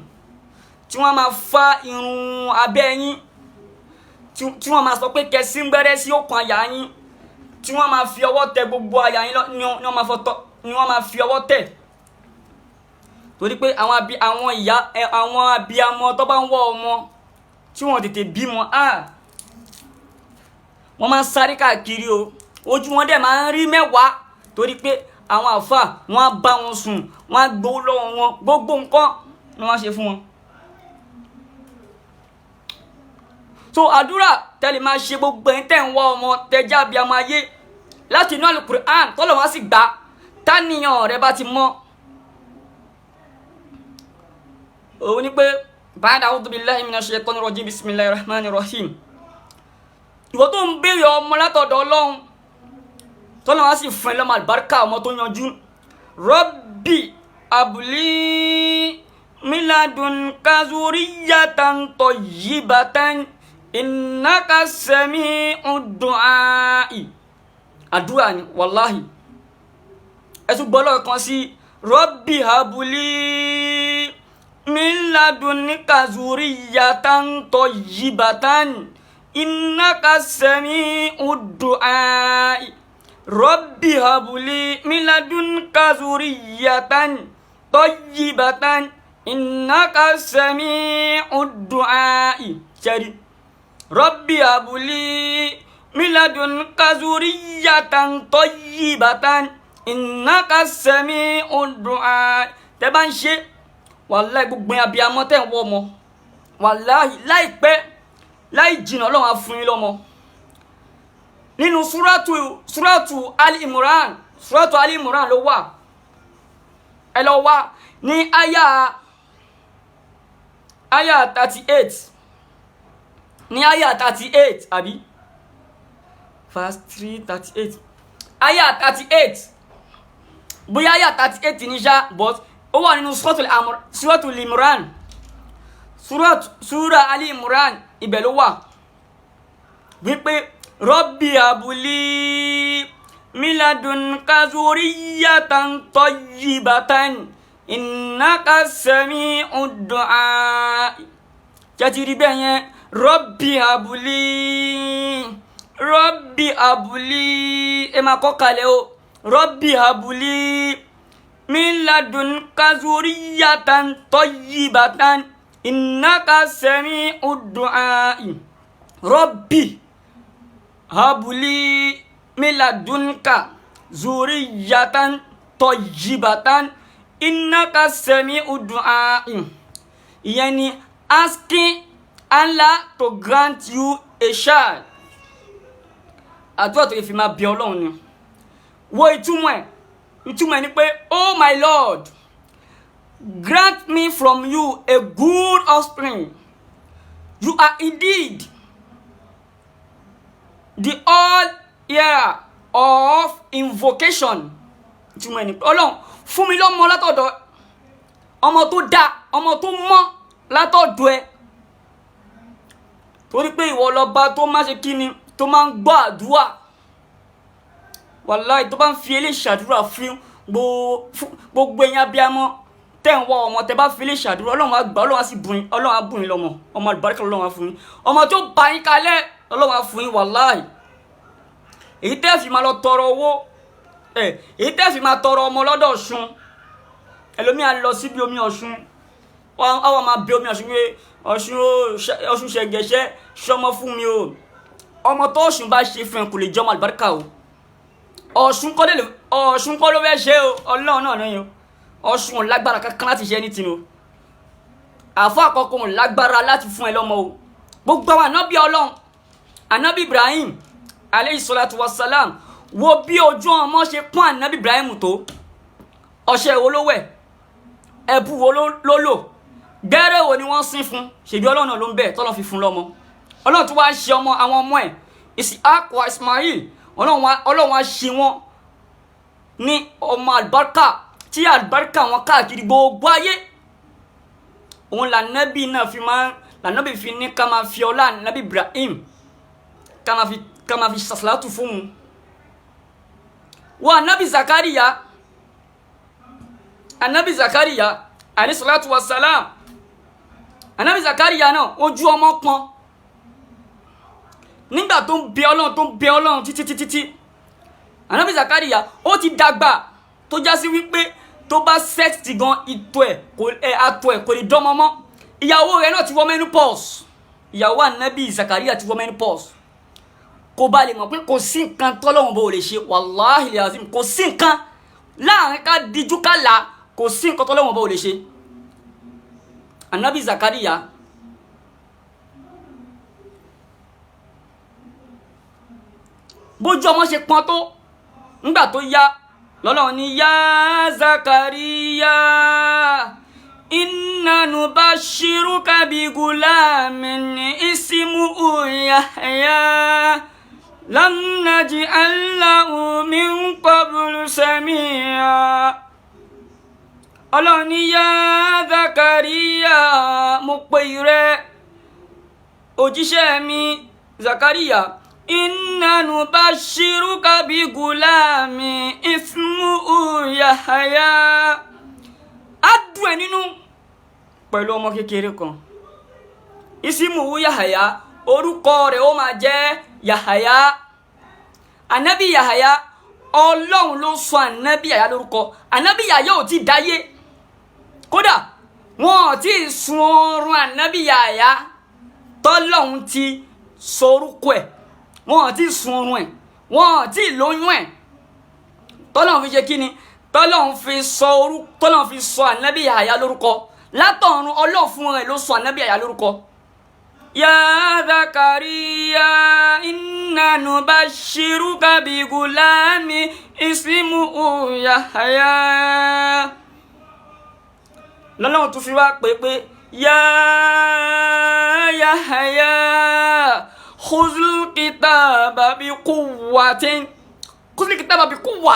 tí wọ́n máa fa irun abẹ́ yín, tí wọ́n máa sọ pé kẹsí ń gbẹ́rẹ́ sí òkun àyà yín, tí wọ́n máa fi ọwọ́ tẹ gbogbo àyà yín ni wọ́n máa fi ọwọ́ tẹ̀, torí pé àwọn ìyá, àwọn abiyamọ tó bá ń wọ́ ọmọ tí wọ́n tètè bímọ, wọ́n máa ń sáré káàkiri o, ojú wọn dẹ̀ máa ń rí mẹ́wàá, torí pé àwọn àfà wọ́n á bá wọn sùn, wọ́n á gbowó lọ́wọ́ wọn, gbogbo nǹkan ni wọ́n á ṣe fún wọn. So àdúrà tẹ́lẹ̀ máa ṣe, gbogbo ẹ̀yin tẹ́ ń wá ọmọ, tẹ́já abiyamọ ayé, láti inú Al-Qur'an tọ́lọ̀ wá sì gbà táníyàn rẹ bá ti mọ́, òun ni pé ba'da a'udhu billahi minash shaitanir rajim, bismillahir rahmanir rahim. Ìwọ tó ń béèrè ọmọ látọ̀dọ̀ Ọlọ́run, tọ́lọ̀ wá sì fún ẹ lọ́mọ àlùbáríkà, ọmọ tó yanjú. Rabbi abli miladunka zuriyatan tayyibatan innaka sami'ud du'a'i. Àdúrà ni, wàláhì. Ẹ tún gbọ́ lọ́ọ̀kan sí: Rabbi habli miladunka zuriyatan tayyibatan innaka sami'ud du'a'i. Rabbi habli miladunka zuriyatan tayyibatan innaka sami'ud du'a'i. Ṣẹ́rí, Rabbi habli miladunka zuriyatan tayyibatan innaka sami'ud du'a. Tẹ́ bá ń ṣe, wàláhì, gbogbo yẹn abiyamọ tẹ́ ń wọ́ ọmọ, wàláhì, láìpẹ́ láì jìnnà, Ọlọ́run á fún yín lọ́mọ. Nínú súrátù Ali Imran, súrátù Ali Imran ló wà, ẹ lọ wá ní àyà 38, ní àyà 38 àbí verse 338, àyà 38, bóyá àyà 38 ní ṣá, but ó wà nínú Suratul Imran, Sura Ali Imran, ibẹ̀ ló wà wípé Rabbi habli miladunka zuriyatan tayyibatan innaka sami'ud du'a. Jẹ́ rí bẹ́ẹ̀ yẹn: Rabbi habli, Rabbi habli, ẹ máa kọ́ kalẹ̀ o, Rabbi habli miladunka zuriyatan tayyibatan Innaka sami'ud du'a'i. Rabbi habli min ladunka zuriyatan tayyibatan innaka sami'ud du'a'i. Ìyẹn ni asking Allah to grant you a child. Àdúrà tó lè fi máa bí Ọlọ́run ni. Wo ìtumọ̀ ẹ̀. Ìtumọ̀ ẹ̀ ni pé, "Oh my Lord, grant me from you a good offspring. You are indeed the all hearer of invocation." Ìtumọ̀ ẹ̀ ni pé, Ọlọ́run fún mi lọ́mọ látọ̀dọ̀, ọmọ tó dáa, ọmọ tó mọ́ látọ̀dọ̀ ẹ, torí pé ìwọ lọba tó má ṣe kíni, tó máa ń gbọ́ àdúrà. Wàláì, tó bá ń fi eléyìí ṣàdúrà fún gbogbo ẹ̀yin abiyamọ tẹ́ ń wá ọmọ, tẹ́ bá fi eléyìí ṣàdúrà, Ọlọ́run á gbà, Ọlọ́run á sì bùn yín, Ọlọ́run á bùn yín lọ́mọ. Ọmọ àlùbáríkà Ọlọ́run á fún yín, ọmọ tó bá yín kalẹ̀ Ọlọ́run á fún yín. Wàláì, èyí tẹ́ fi máa lọ tọrọ owó ẹ, èyí tẹ́ fi máa tọrọ ọmọ lọ́dọ̀ Ọ̀ṣun, ẹlòmíà lọ síbi omi Ọ̀ṣun, àwọn máa bẹ omi Ọ̀ṣun pé, "Ọ̀ṣun o, Ọ̀ṣun ṣẹ̀gẹ̀ṣẹ̀, ṣọmọ fún mi o." Ọmọ tó Ọ̀ṣun bá ṣe fún ẹ kò lè jẹ́ ọmọ àlùbáríkà o. Ọ̀ṣun kọ́ lè, Ọ̀ṣun kọ́ ló fẹ́ ṣe o, Ọlọ́run náà ní o. Ọ̀ṣun ò lágbára kankan láti ṣe anything o. Àfọ àkọ́kọ́ ò lágbára láti fún ẹ lọ́mọ o. Gbogbo àwọn ànábì Ọlọ́run, ànábì Ibrahim aleyhi salatu wa salam, wo bí ojú ọmọ ṣe pọ́n ànábì Ibrahim tó. Ọṣẹ wo ló wẹ̀? Ẹbú wo ló lò? Gbẹ́rẹ́ wo ni wọ́n sín fún? Ṣèbí Ọlọ́run náà ló ń bẹ̀ tọ́lọ́ fi fún lọ́mọ. Ọlọ́run tó wá ṣe ọmọ, àwọn ọmọ ẹ̀ Isiaq wa Ismail, Ọlọ́run wá ṣe wọ́n ní ọmọ àlùbáríkà, tí àlùbáríkà wọn káàkiri gbogbo ayé. Òun lànàbí náà fi máa, lànàbí fi ní ká máa fi ọlá ànàbí Ibrahim ká máa fi ṣàṣàlátù fún un. Wọ́n Ànábì Zakariya alayhi salatu wa salam, Ànábì Zakariya náà, ojú ọmọ pọn nígbà tó ń bẹ Ọlọ́run, tó ń bẹ Ọlọ́run títí títí tí Ànábì Zakariya ó ti dàgbà, tó já sí wípé tó bá sex gan, ìtọ̀ ẹ̀ kò ẹ̀, àtọ̀ ẹ̀ kò lè dánmọ́ mọ́. Ìyàwó rẹ̀ náà ti wọ menopause. Ìyàwó Ànábì Zakariya ti wọ menopause. Kó bá lè mọ̀ pé kò sí nǹkan tọ́lọ́run bó lè ṣe. Wàláhì azim, kò sí nǹkan láàrin ká dijú ká là, kò sí nǹkan tọ́lọ́run bó lè ṣe. Ànábì Zakariya bójú ọmọ ṣe pọn tó, ńgbà tó yá lọ́lọ́run ní, "Yá Zakariya, inna nubashiruka bi gulamin ismuhu Yahya, lam naj'al lahu min qablu samia." Ọlọ́run ní, "Yá Zakariya, mo pè rẹ, òjíṣẹ́ mi Zakariya, inna nubashiruka bi gulami ismuhu Yahya." Á dùn ẹ́ nínú pẹ̀lú ọmọ kékeré kan, ismuhu Yahya, orúkọ rẹ̀ ó máa jẹ́ Yahaya. Ànábì Yahaya, Ọlọ́run ló sọ Ànábì Yahaya lórúkọ. Ànábì Yahaya ò tí dáyé, kódà wọn ò tí ì sun oorun Ànábì Yahaya tọ́lọ́run ti sorúkọ ẹ̀. Wọn ò tí ì sun oorun ẹ̀, wọn ò tí ì lóyún ẹ̀, tọ́lọ́run fi ṣe kíni, tọ́lọ́run fi sọ orú, tọ́lọ́run fi sọ Ànábì Yahaya lórúkọ látọ̀run. Ọlọ́run fún rẹ̀ ló sọ Ànábì Yahaya lórúkọ. Ya Zakariya, inna nubashiruka bi gulami ismuhu Yahya. Lọ́lọ́run tún fi wá pé ya Yahya, khuzul kitaba bi quwwatin, khuzul kitaba bi quwwa.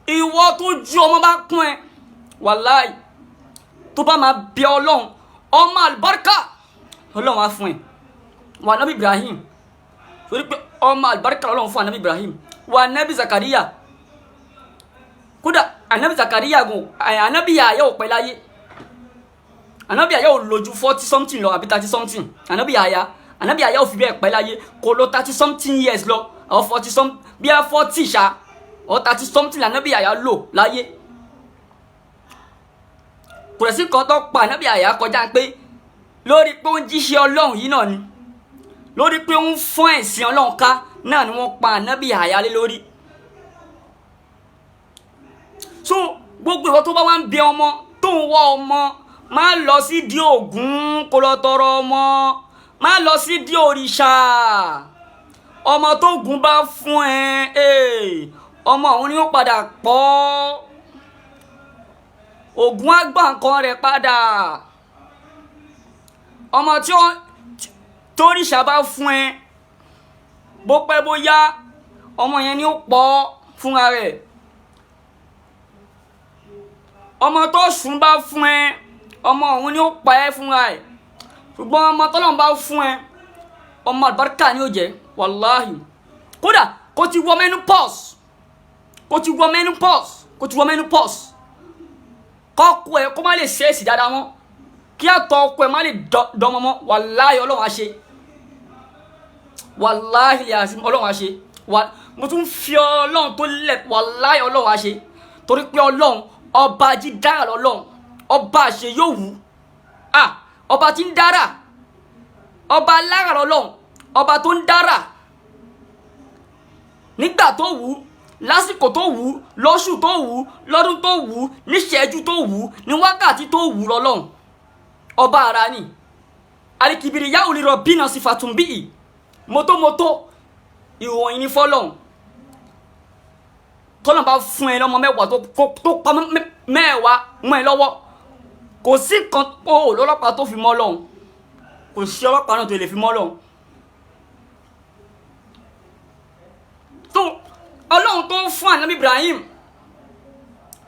Ìwọ tó ju ọmọ bá kún ẹ, wàláì, tó bá máa bí Ọlọ́run, ọmọ àlùbáríkà Ọlọ́run á fún ẹ. Wà nábì Ibrahim, torí pé ọmọ àlùbáríkà Ọlọ́run fún ànábì Ibrahim. Wà nábì Zakariya, kódà ànábì Zakariya gùn, ànábì Yahaya ò pẹ́ láyé. Ànábì Yahaya ò lò ju 40 something lọ àbí 30 something. Ànábì Yahaya ò fi bẹ́ẹ̀ pẹ́ láyé, kò lò 30 something years lọ, or 40 some, bí i 40 ṣá, or 30 something ànábì Yahaya lò láyé. Kò rẹ̀ sí kan tó pa Ànábì Yahya kọjá pé lórí pé ó ń jíṣẹ́ Ọlọ́run yìí náà ni, lórí pé ó ń fọ́n ẹ̀sìn Ọlọ́run ká náà ni wọ́n pa Ànábì Yahya lé lórí. So gbogbo ìwọ tó bá wá ń bẹ ọmọ, tó ń wá ọmọ, má lọ sí di Ògún kó lọ tọrọ ọmọ, má lọ sí di òrìṣà. Ọmọ tó gùn bá fún ẹ, ọmọ òun ni ó padà pọ̀. Ògún á gbà nǹkan rẹ̀ padà. Ọmọ tí ó tóríṣà bá fún ẹ, bó pẹ́ bó yá, ọmọ yẹn ni ó pọ̀ fúnra rẹ̀. Ọmọ tó sùn bá fún ẹ, ọmọ òun ni ó pa ẹ́ fúnra ẹ̀. Ṣùgbọ́n ọmọ tọ́lọ́run bá fún ẹ, ọmọ àlùbáríkà ni ó jẹ́, wàláhì. Kódà kó ti wọ menopause, kó ti wọ menopause, kó ti wọ menopause, kọ́kọ́ ẹ kó má lè ṣe é sì dáadáa mọ́, kí àtọ̀ ọkọ ẹ má lè dọmọ mọ́, wàláhì Ọlọ́run á ṣe, wàláhì Ọlọ́run á ṣe. Mo tún fi Ọlọ́run tó lẹ̀, wàláhì Ọlọ́run á ṣe, torí pé Ọlọ́run ọba jídára lọ́lọ́run, ọba àṣẹ yóò wù á, ọba tí ń dára, ọba alára lọ́lọ́run, ọba tó ń dára nígbà tó wù, lásìkò tó wù, lóṣù tó wù, lọ́dún tó wù, níṣẹ́jú tó wù, ní wákàtí tó wù lọ́lọ́run, ọba ara ni. Alikibiri yahoo lè rọ bínà sí fatumbi mọ́tòmọ́tò ìròyìn ní fọlọ́run. Tọ́lọ́n bá fún ẹ lọ́mọ mẹ́wàá tó pa mẹ́wàá mọ́ ẹ lọ́wọ́, kò sí nǹkan ó lọ́lọ́pàá tó fi mọ́ lọ́hùn, kò sí ọlọ́pàá náà tó lè fi mọ́ lọ́hùn. Tó Ọlọ́run tó ń fún Ànábì Ibrahim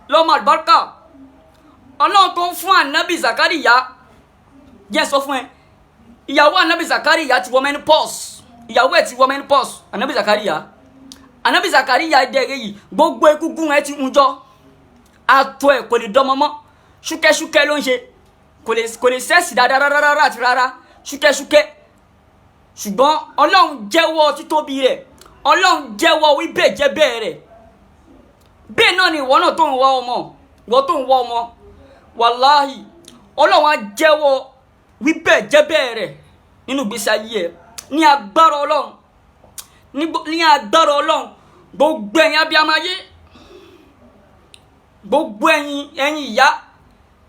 lọ́mọ àlùbáríkà, Ọlọ́run tó ń fún Ànábì Zakariya, jẹ́ sọ fún ẹ, ìyàwó Ànábì Zakariya ti wọ menopause, ìyàwó ẹ̀ ti wọ menopause. Ànábì Zakariya, Ànábì Zakariya dẹ̀rẹ̀ yìí, gbogbo egungun ẹ ti ń jọ, àtọ̀ ẹ̀ kò lè dánmọ́ mọ́, ṣúkẹ́ṣúkẹ́ ló ń ṣe, kò lè sẹ́ẹ̀sì dáadáa rárá àti rárá, ṣúkẹ́ṣúkẹ́. Ṣùgbọ́n Ọlọ́run jẹ́wọ́ títóbi rẹ̀, Ọlọ́run jẹ́wọ́ wíbẹ̀ jẹ́ bẹ́ẹ̀ rẹ̀. Bẹ́ẹ̀ náà ni ìwọ náà tó ń wá ọmọ, ìwọ tó ń wá ọmọ, wàláhì Ọlọ́run á jẹ́wọ́ wíbẹ̀ jẹ́ bẹ́ẹ̀ rẹ̀ nínú ìgbésí ayé ẹ̀. Ní agbára Ọlọ́run, ní agbára Ọlọ́run, gbogbo ẹ̀yin abiyamọ ayé, gbogbo ẹ̀yin ìyá,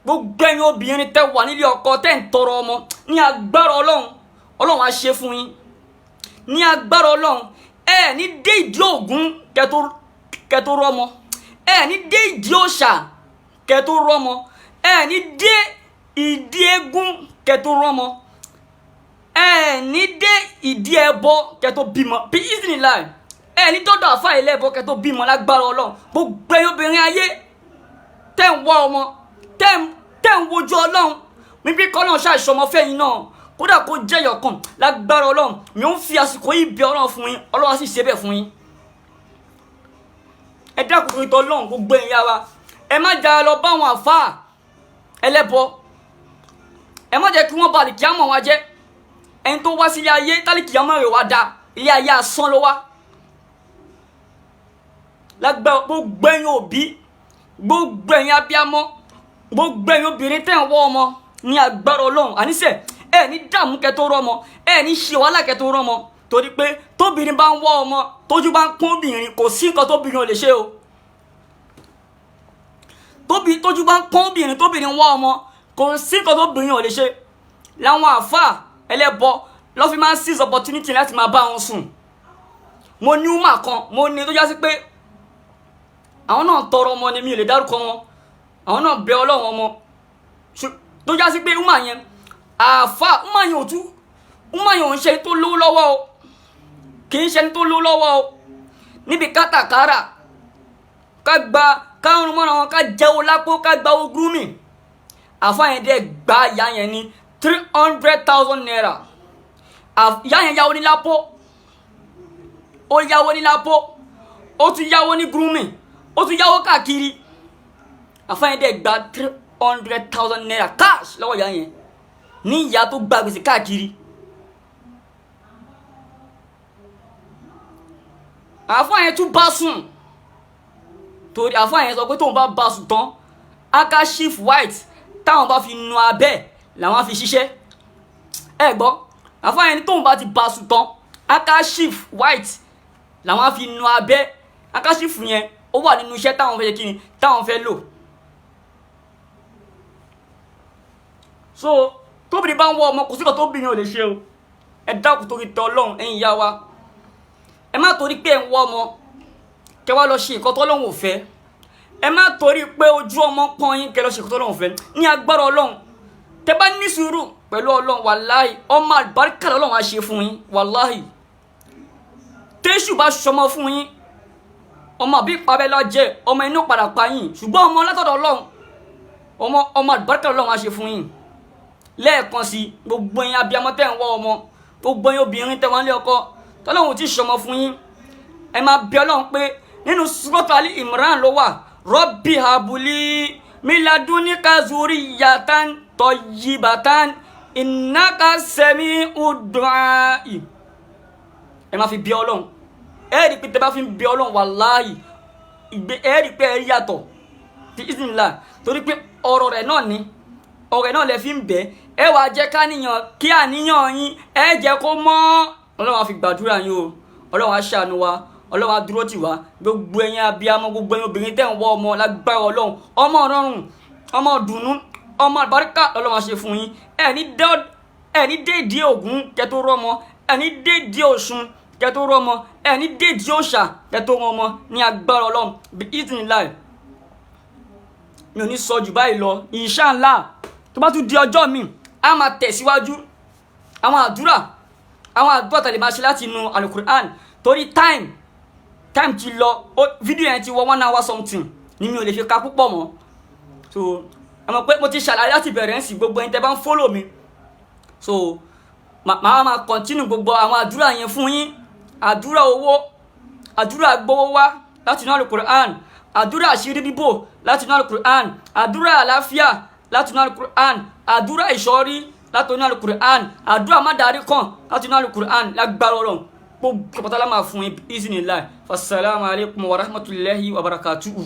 gbogbo ẹ̀yin obìnrin tẹ́ wà nílé ọkọ tẹ́ ń tọrọ ọmọ, ní agbára Ọlọ́run, Ọlọ́run á ṣe fún yín. Ní agbára Ọlọ́run, ẹ ní dé ìdí Ògún kẹ́ tó rọ́mọ, ẹ ní dé ìdí òòṣà kẹ́ tó rọ́mọ, ẹ ní dé ìdí eégún kẹ́ tó rọ́mọ, ẹ ní dé ìdí ẹbọ kẹ́ tó bímọ, bí ìsìnlá ẹ ní dọ́dọ̀ àfa ilé ẹbọ kẹ́ tó bímọ lágbára Ọlọ́run. Gbogbo ẹ̀yin obìnrin ayé tẹ́ ń wá ọmọ, tẹ́ ń wojú Ọlọ́run níbi kọ́ náà ṣàìṣọmọ fẹ́yìn náà, kódà kó jẹ́yọ̀ kan, lágbára Ọlọ́run, mi ò ń fi àsìkò yìí bẹ Ọlọ́run fún yín, Ọlọ́run á sì ṣe bẹ́ẹ̀ fún yín. Ẹ dákun torí tọlọ́run, gbogbo ẹ̀yin yára, ẹ má jà lọ bá àwọn àfáà ẹlẹ́bọ, ẹ má jẹ́ kí wọ́n ba àlìkíyàmọ̀ wa jẹ́. Ẹni tó wá sílé ayé tálíkìyàmọ̀ rẹ̀ wá da, ilé ayé asán ló wá. Lágbára gbogbo ẹ̀yin òbí, gbogbo ẹ̀yin abiyamọ, gbogbo ẹ̀yin obìnrin tẹ́ ń wọ́ ọmọ, ní agbára Ọlọ́run, àníṣe ẹ ní dààmú kẹ́ tó rọ́mọ, ẹ ní ṣe wàhálà kẹ́ tó rọ́mọ, torí pé tóbìnrin bá ń wọ́ ọmọ, tójú bá ń kún obìnrin, kò sí nǹkan tóbìnrin ò lè ṣe o. Tójú bá ń kún obìnrin, tóbìnrin wọ́ ọmọ, kò sí nǹkan tóbìnrin ò lè ṣe. Làwọn àáfàá ẹlẹ́bọ lọ́ fi máa ń seize opportunity láti máa bá wọn sùn. Mo ní woman kan, mo ní tó já sí pé àwọn náà tọrọ ọmọ ni, mi ò lè dárúkọ wọn, àwọn náà bẹ Ọlọ́run ọmọ, tó já sí pé woman yẹn àáfàá, woman yẹn ò tú, woman yẹn ò ń ṣe tó lówó lọ́wọ́ o, kì í ṣe tó lówó lọ́wọ́ o, níbi kátàkárà ká gba kárùn mọ́ra wọn, ká jẹ́wọ́ lápò, ká gba owó grooming. Àáfàá yẹn dẹ̀ gba ìyá yẹn ní 300,000 naira. Ìyá yẹn yáwó ní lápò, ó yáwó ní lápò, ó tún yáwó ní grooming, ó tún yáwó káàkiri. Àáfàá yẹn dẹ̀ gba 300,000 naira cash lọ́wọ́ ìyá yẹn, ní ìyá tó gba gbèsè káàkiri. Àáfàá yẹn tún bá sùn, torí àáfàá yẹn sọ pé tóun bá bá sùn tán, handkerchief white Táwọn bá fi nu abẹ́ làwọn á fi ṣiṣẹ́. Ẹ gbọ́, àfáà yẹn ní tóun bá ti bá sùn tán, handkerchief white làwọn á fi nu abẹ́. Handkerchief yẹn, ó wà nínú iṣẹ́ táwọn fẹ́ ṣe, kíni táwọn fẹ́ lò. So tóbìnrin bá ń wọ ọmọ, kò síkọ̀ tóbìnrin ò lè ṣe o. Ẹ dákun torí tọ Ọlọ́run, ẹ̀yin ìyá wa, ẹ má torí pé ẹ ń wọ ọmọ kẹ wá lọ ṣe nǹkan tọ́lọ́run ò fẹ́. Ẹ má torí pé ojú ọmọ pọ́n yín kẹ lọ ṣe nǹkan tọ́lọ́run ò fẹ́. Ní agbára Ọlọ́run, tẹ bá ní sùúrù pẹ̀lú Ọlọ́run, wàláhì, ọmọ àlùbáríkà lọ́lọ́run á ṣe fún yín. Wàláhì, téṣù bá ṣọmọ fún yín, ọmọ àbí ìpabẹ́ lọ jẹ́ ọmọ inú padà pa yín, ṣùgbọ́n ọmọ látọ̀dọ̀ Ọlọ́run, ọmọ àlùbáríkà lọ́lọ́run á ṣe fún yín. Lẹ́ẹ̀kan sí, gbogbo yín abiyamọ tẹ́ ń wọ́ ọmọ, gbogbo yín obìnrin tẹ́ wọ́n lé ọkọ tọ́lọ́run ti ṣọmọ fún yín, ẹ máa bí Ọlọ́run pé nínú Suratu Ali Imran ló wà: Rabbi habuli miladunika zuriyatan tayyibatan innaka sami'ud du'ai. Ẹ máa fi bí Ọlọ́run. Ẹ rí i pé tẹ́ bá fi ń bí Ọlọ́run, wàláhì, ìgbé ẹ rí i pé ẹ rí yàtọ̀ fi ìsìnlá, torí pé ọ̀rọ̀ rẹ̀ náà ni, ọ̀rẹ́ náà lẹ fi ń bẹ̀. Ẹ wàá jẹ́ káníyàn kí àníyàn yín, ẹ jẹ́ kó mọ́. Ọlọ́run á fi gbàdúrà yín o. Ọlọ́run á ṣàánú wa, Ọlọ́run á dúró tì wá. Gbogbo ẹ̀yin abiyamọ, gbogbo ẹ̀yin obìnrin tẹ̀ ń wọ́ ọmọ, lágbára Ọlọ́run, ọmọ ọ̀rọ̀rùn, ọmọ dùnú, ọmọ àlùbáríkà Ọlọ́run á ṣe fún yín. Ẹ ní dédìí Ògún kẹ́ tó rọ́mọ, ẹ ní dédìí Ọ̀ṣun kẹ́ tó rọ́mọ, ẹ ní dédìí òòṣà kẹ́ tó rọ́mọ, ní agbára Ọlọ́run, bí ìtìláì. Mi ò ní sọ jù báyìí lọ. Inshallah, tó bá tún di ọjọ́ mi, a máa tẹ̀síwájú àwọn àdúrà tàlè máa ṣe láti inú Alukur'an, torí time ti lọ. Fídíò yẹn ti wọ 1 hour something ni, mi ò lè fi ka púpọ̀ mọ́. So ẹ mọ̀ pé mo ti ṣàlàyé láti bẹ̀rẹ̀ ń sìn, gbogbo ẹni tẹ́ bá ń follow mi. So màá máa continue gbogbo àwọn àdúrà yẹn fún yín: àdúrà owó, àdúrà gbowó wá láti inú Alukur'an, àdúrà àṣírí bíbò láti inú Alukur'an, àdúrà àlàáfíà láti inú Alukur'an, àdúrà ìṣọ́rí láti inú Alukur'an, àdúrà mádàrí kan láti inú Alukur'an. Lágbára Ọlọ́run, gbogbo pátá la máa fún yín, iznillah. Fasalaamu alaykum wa rahmatulahi wa barakatuhu.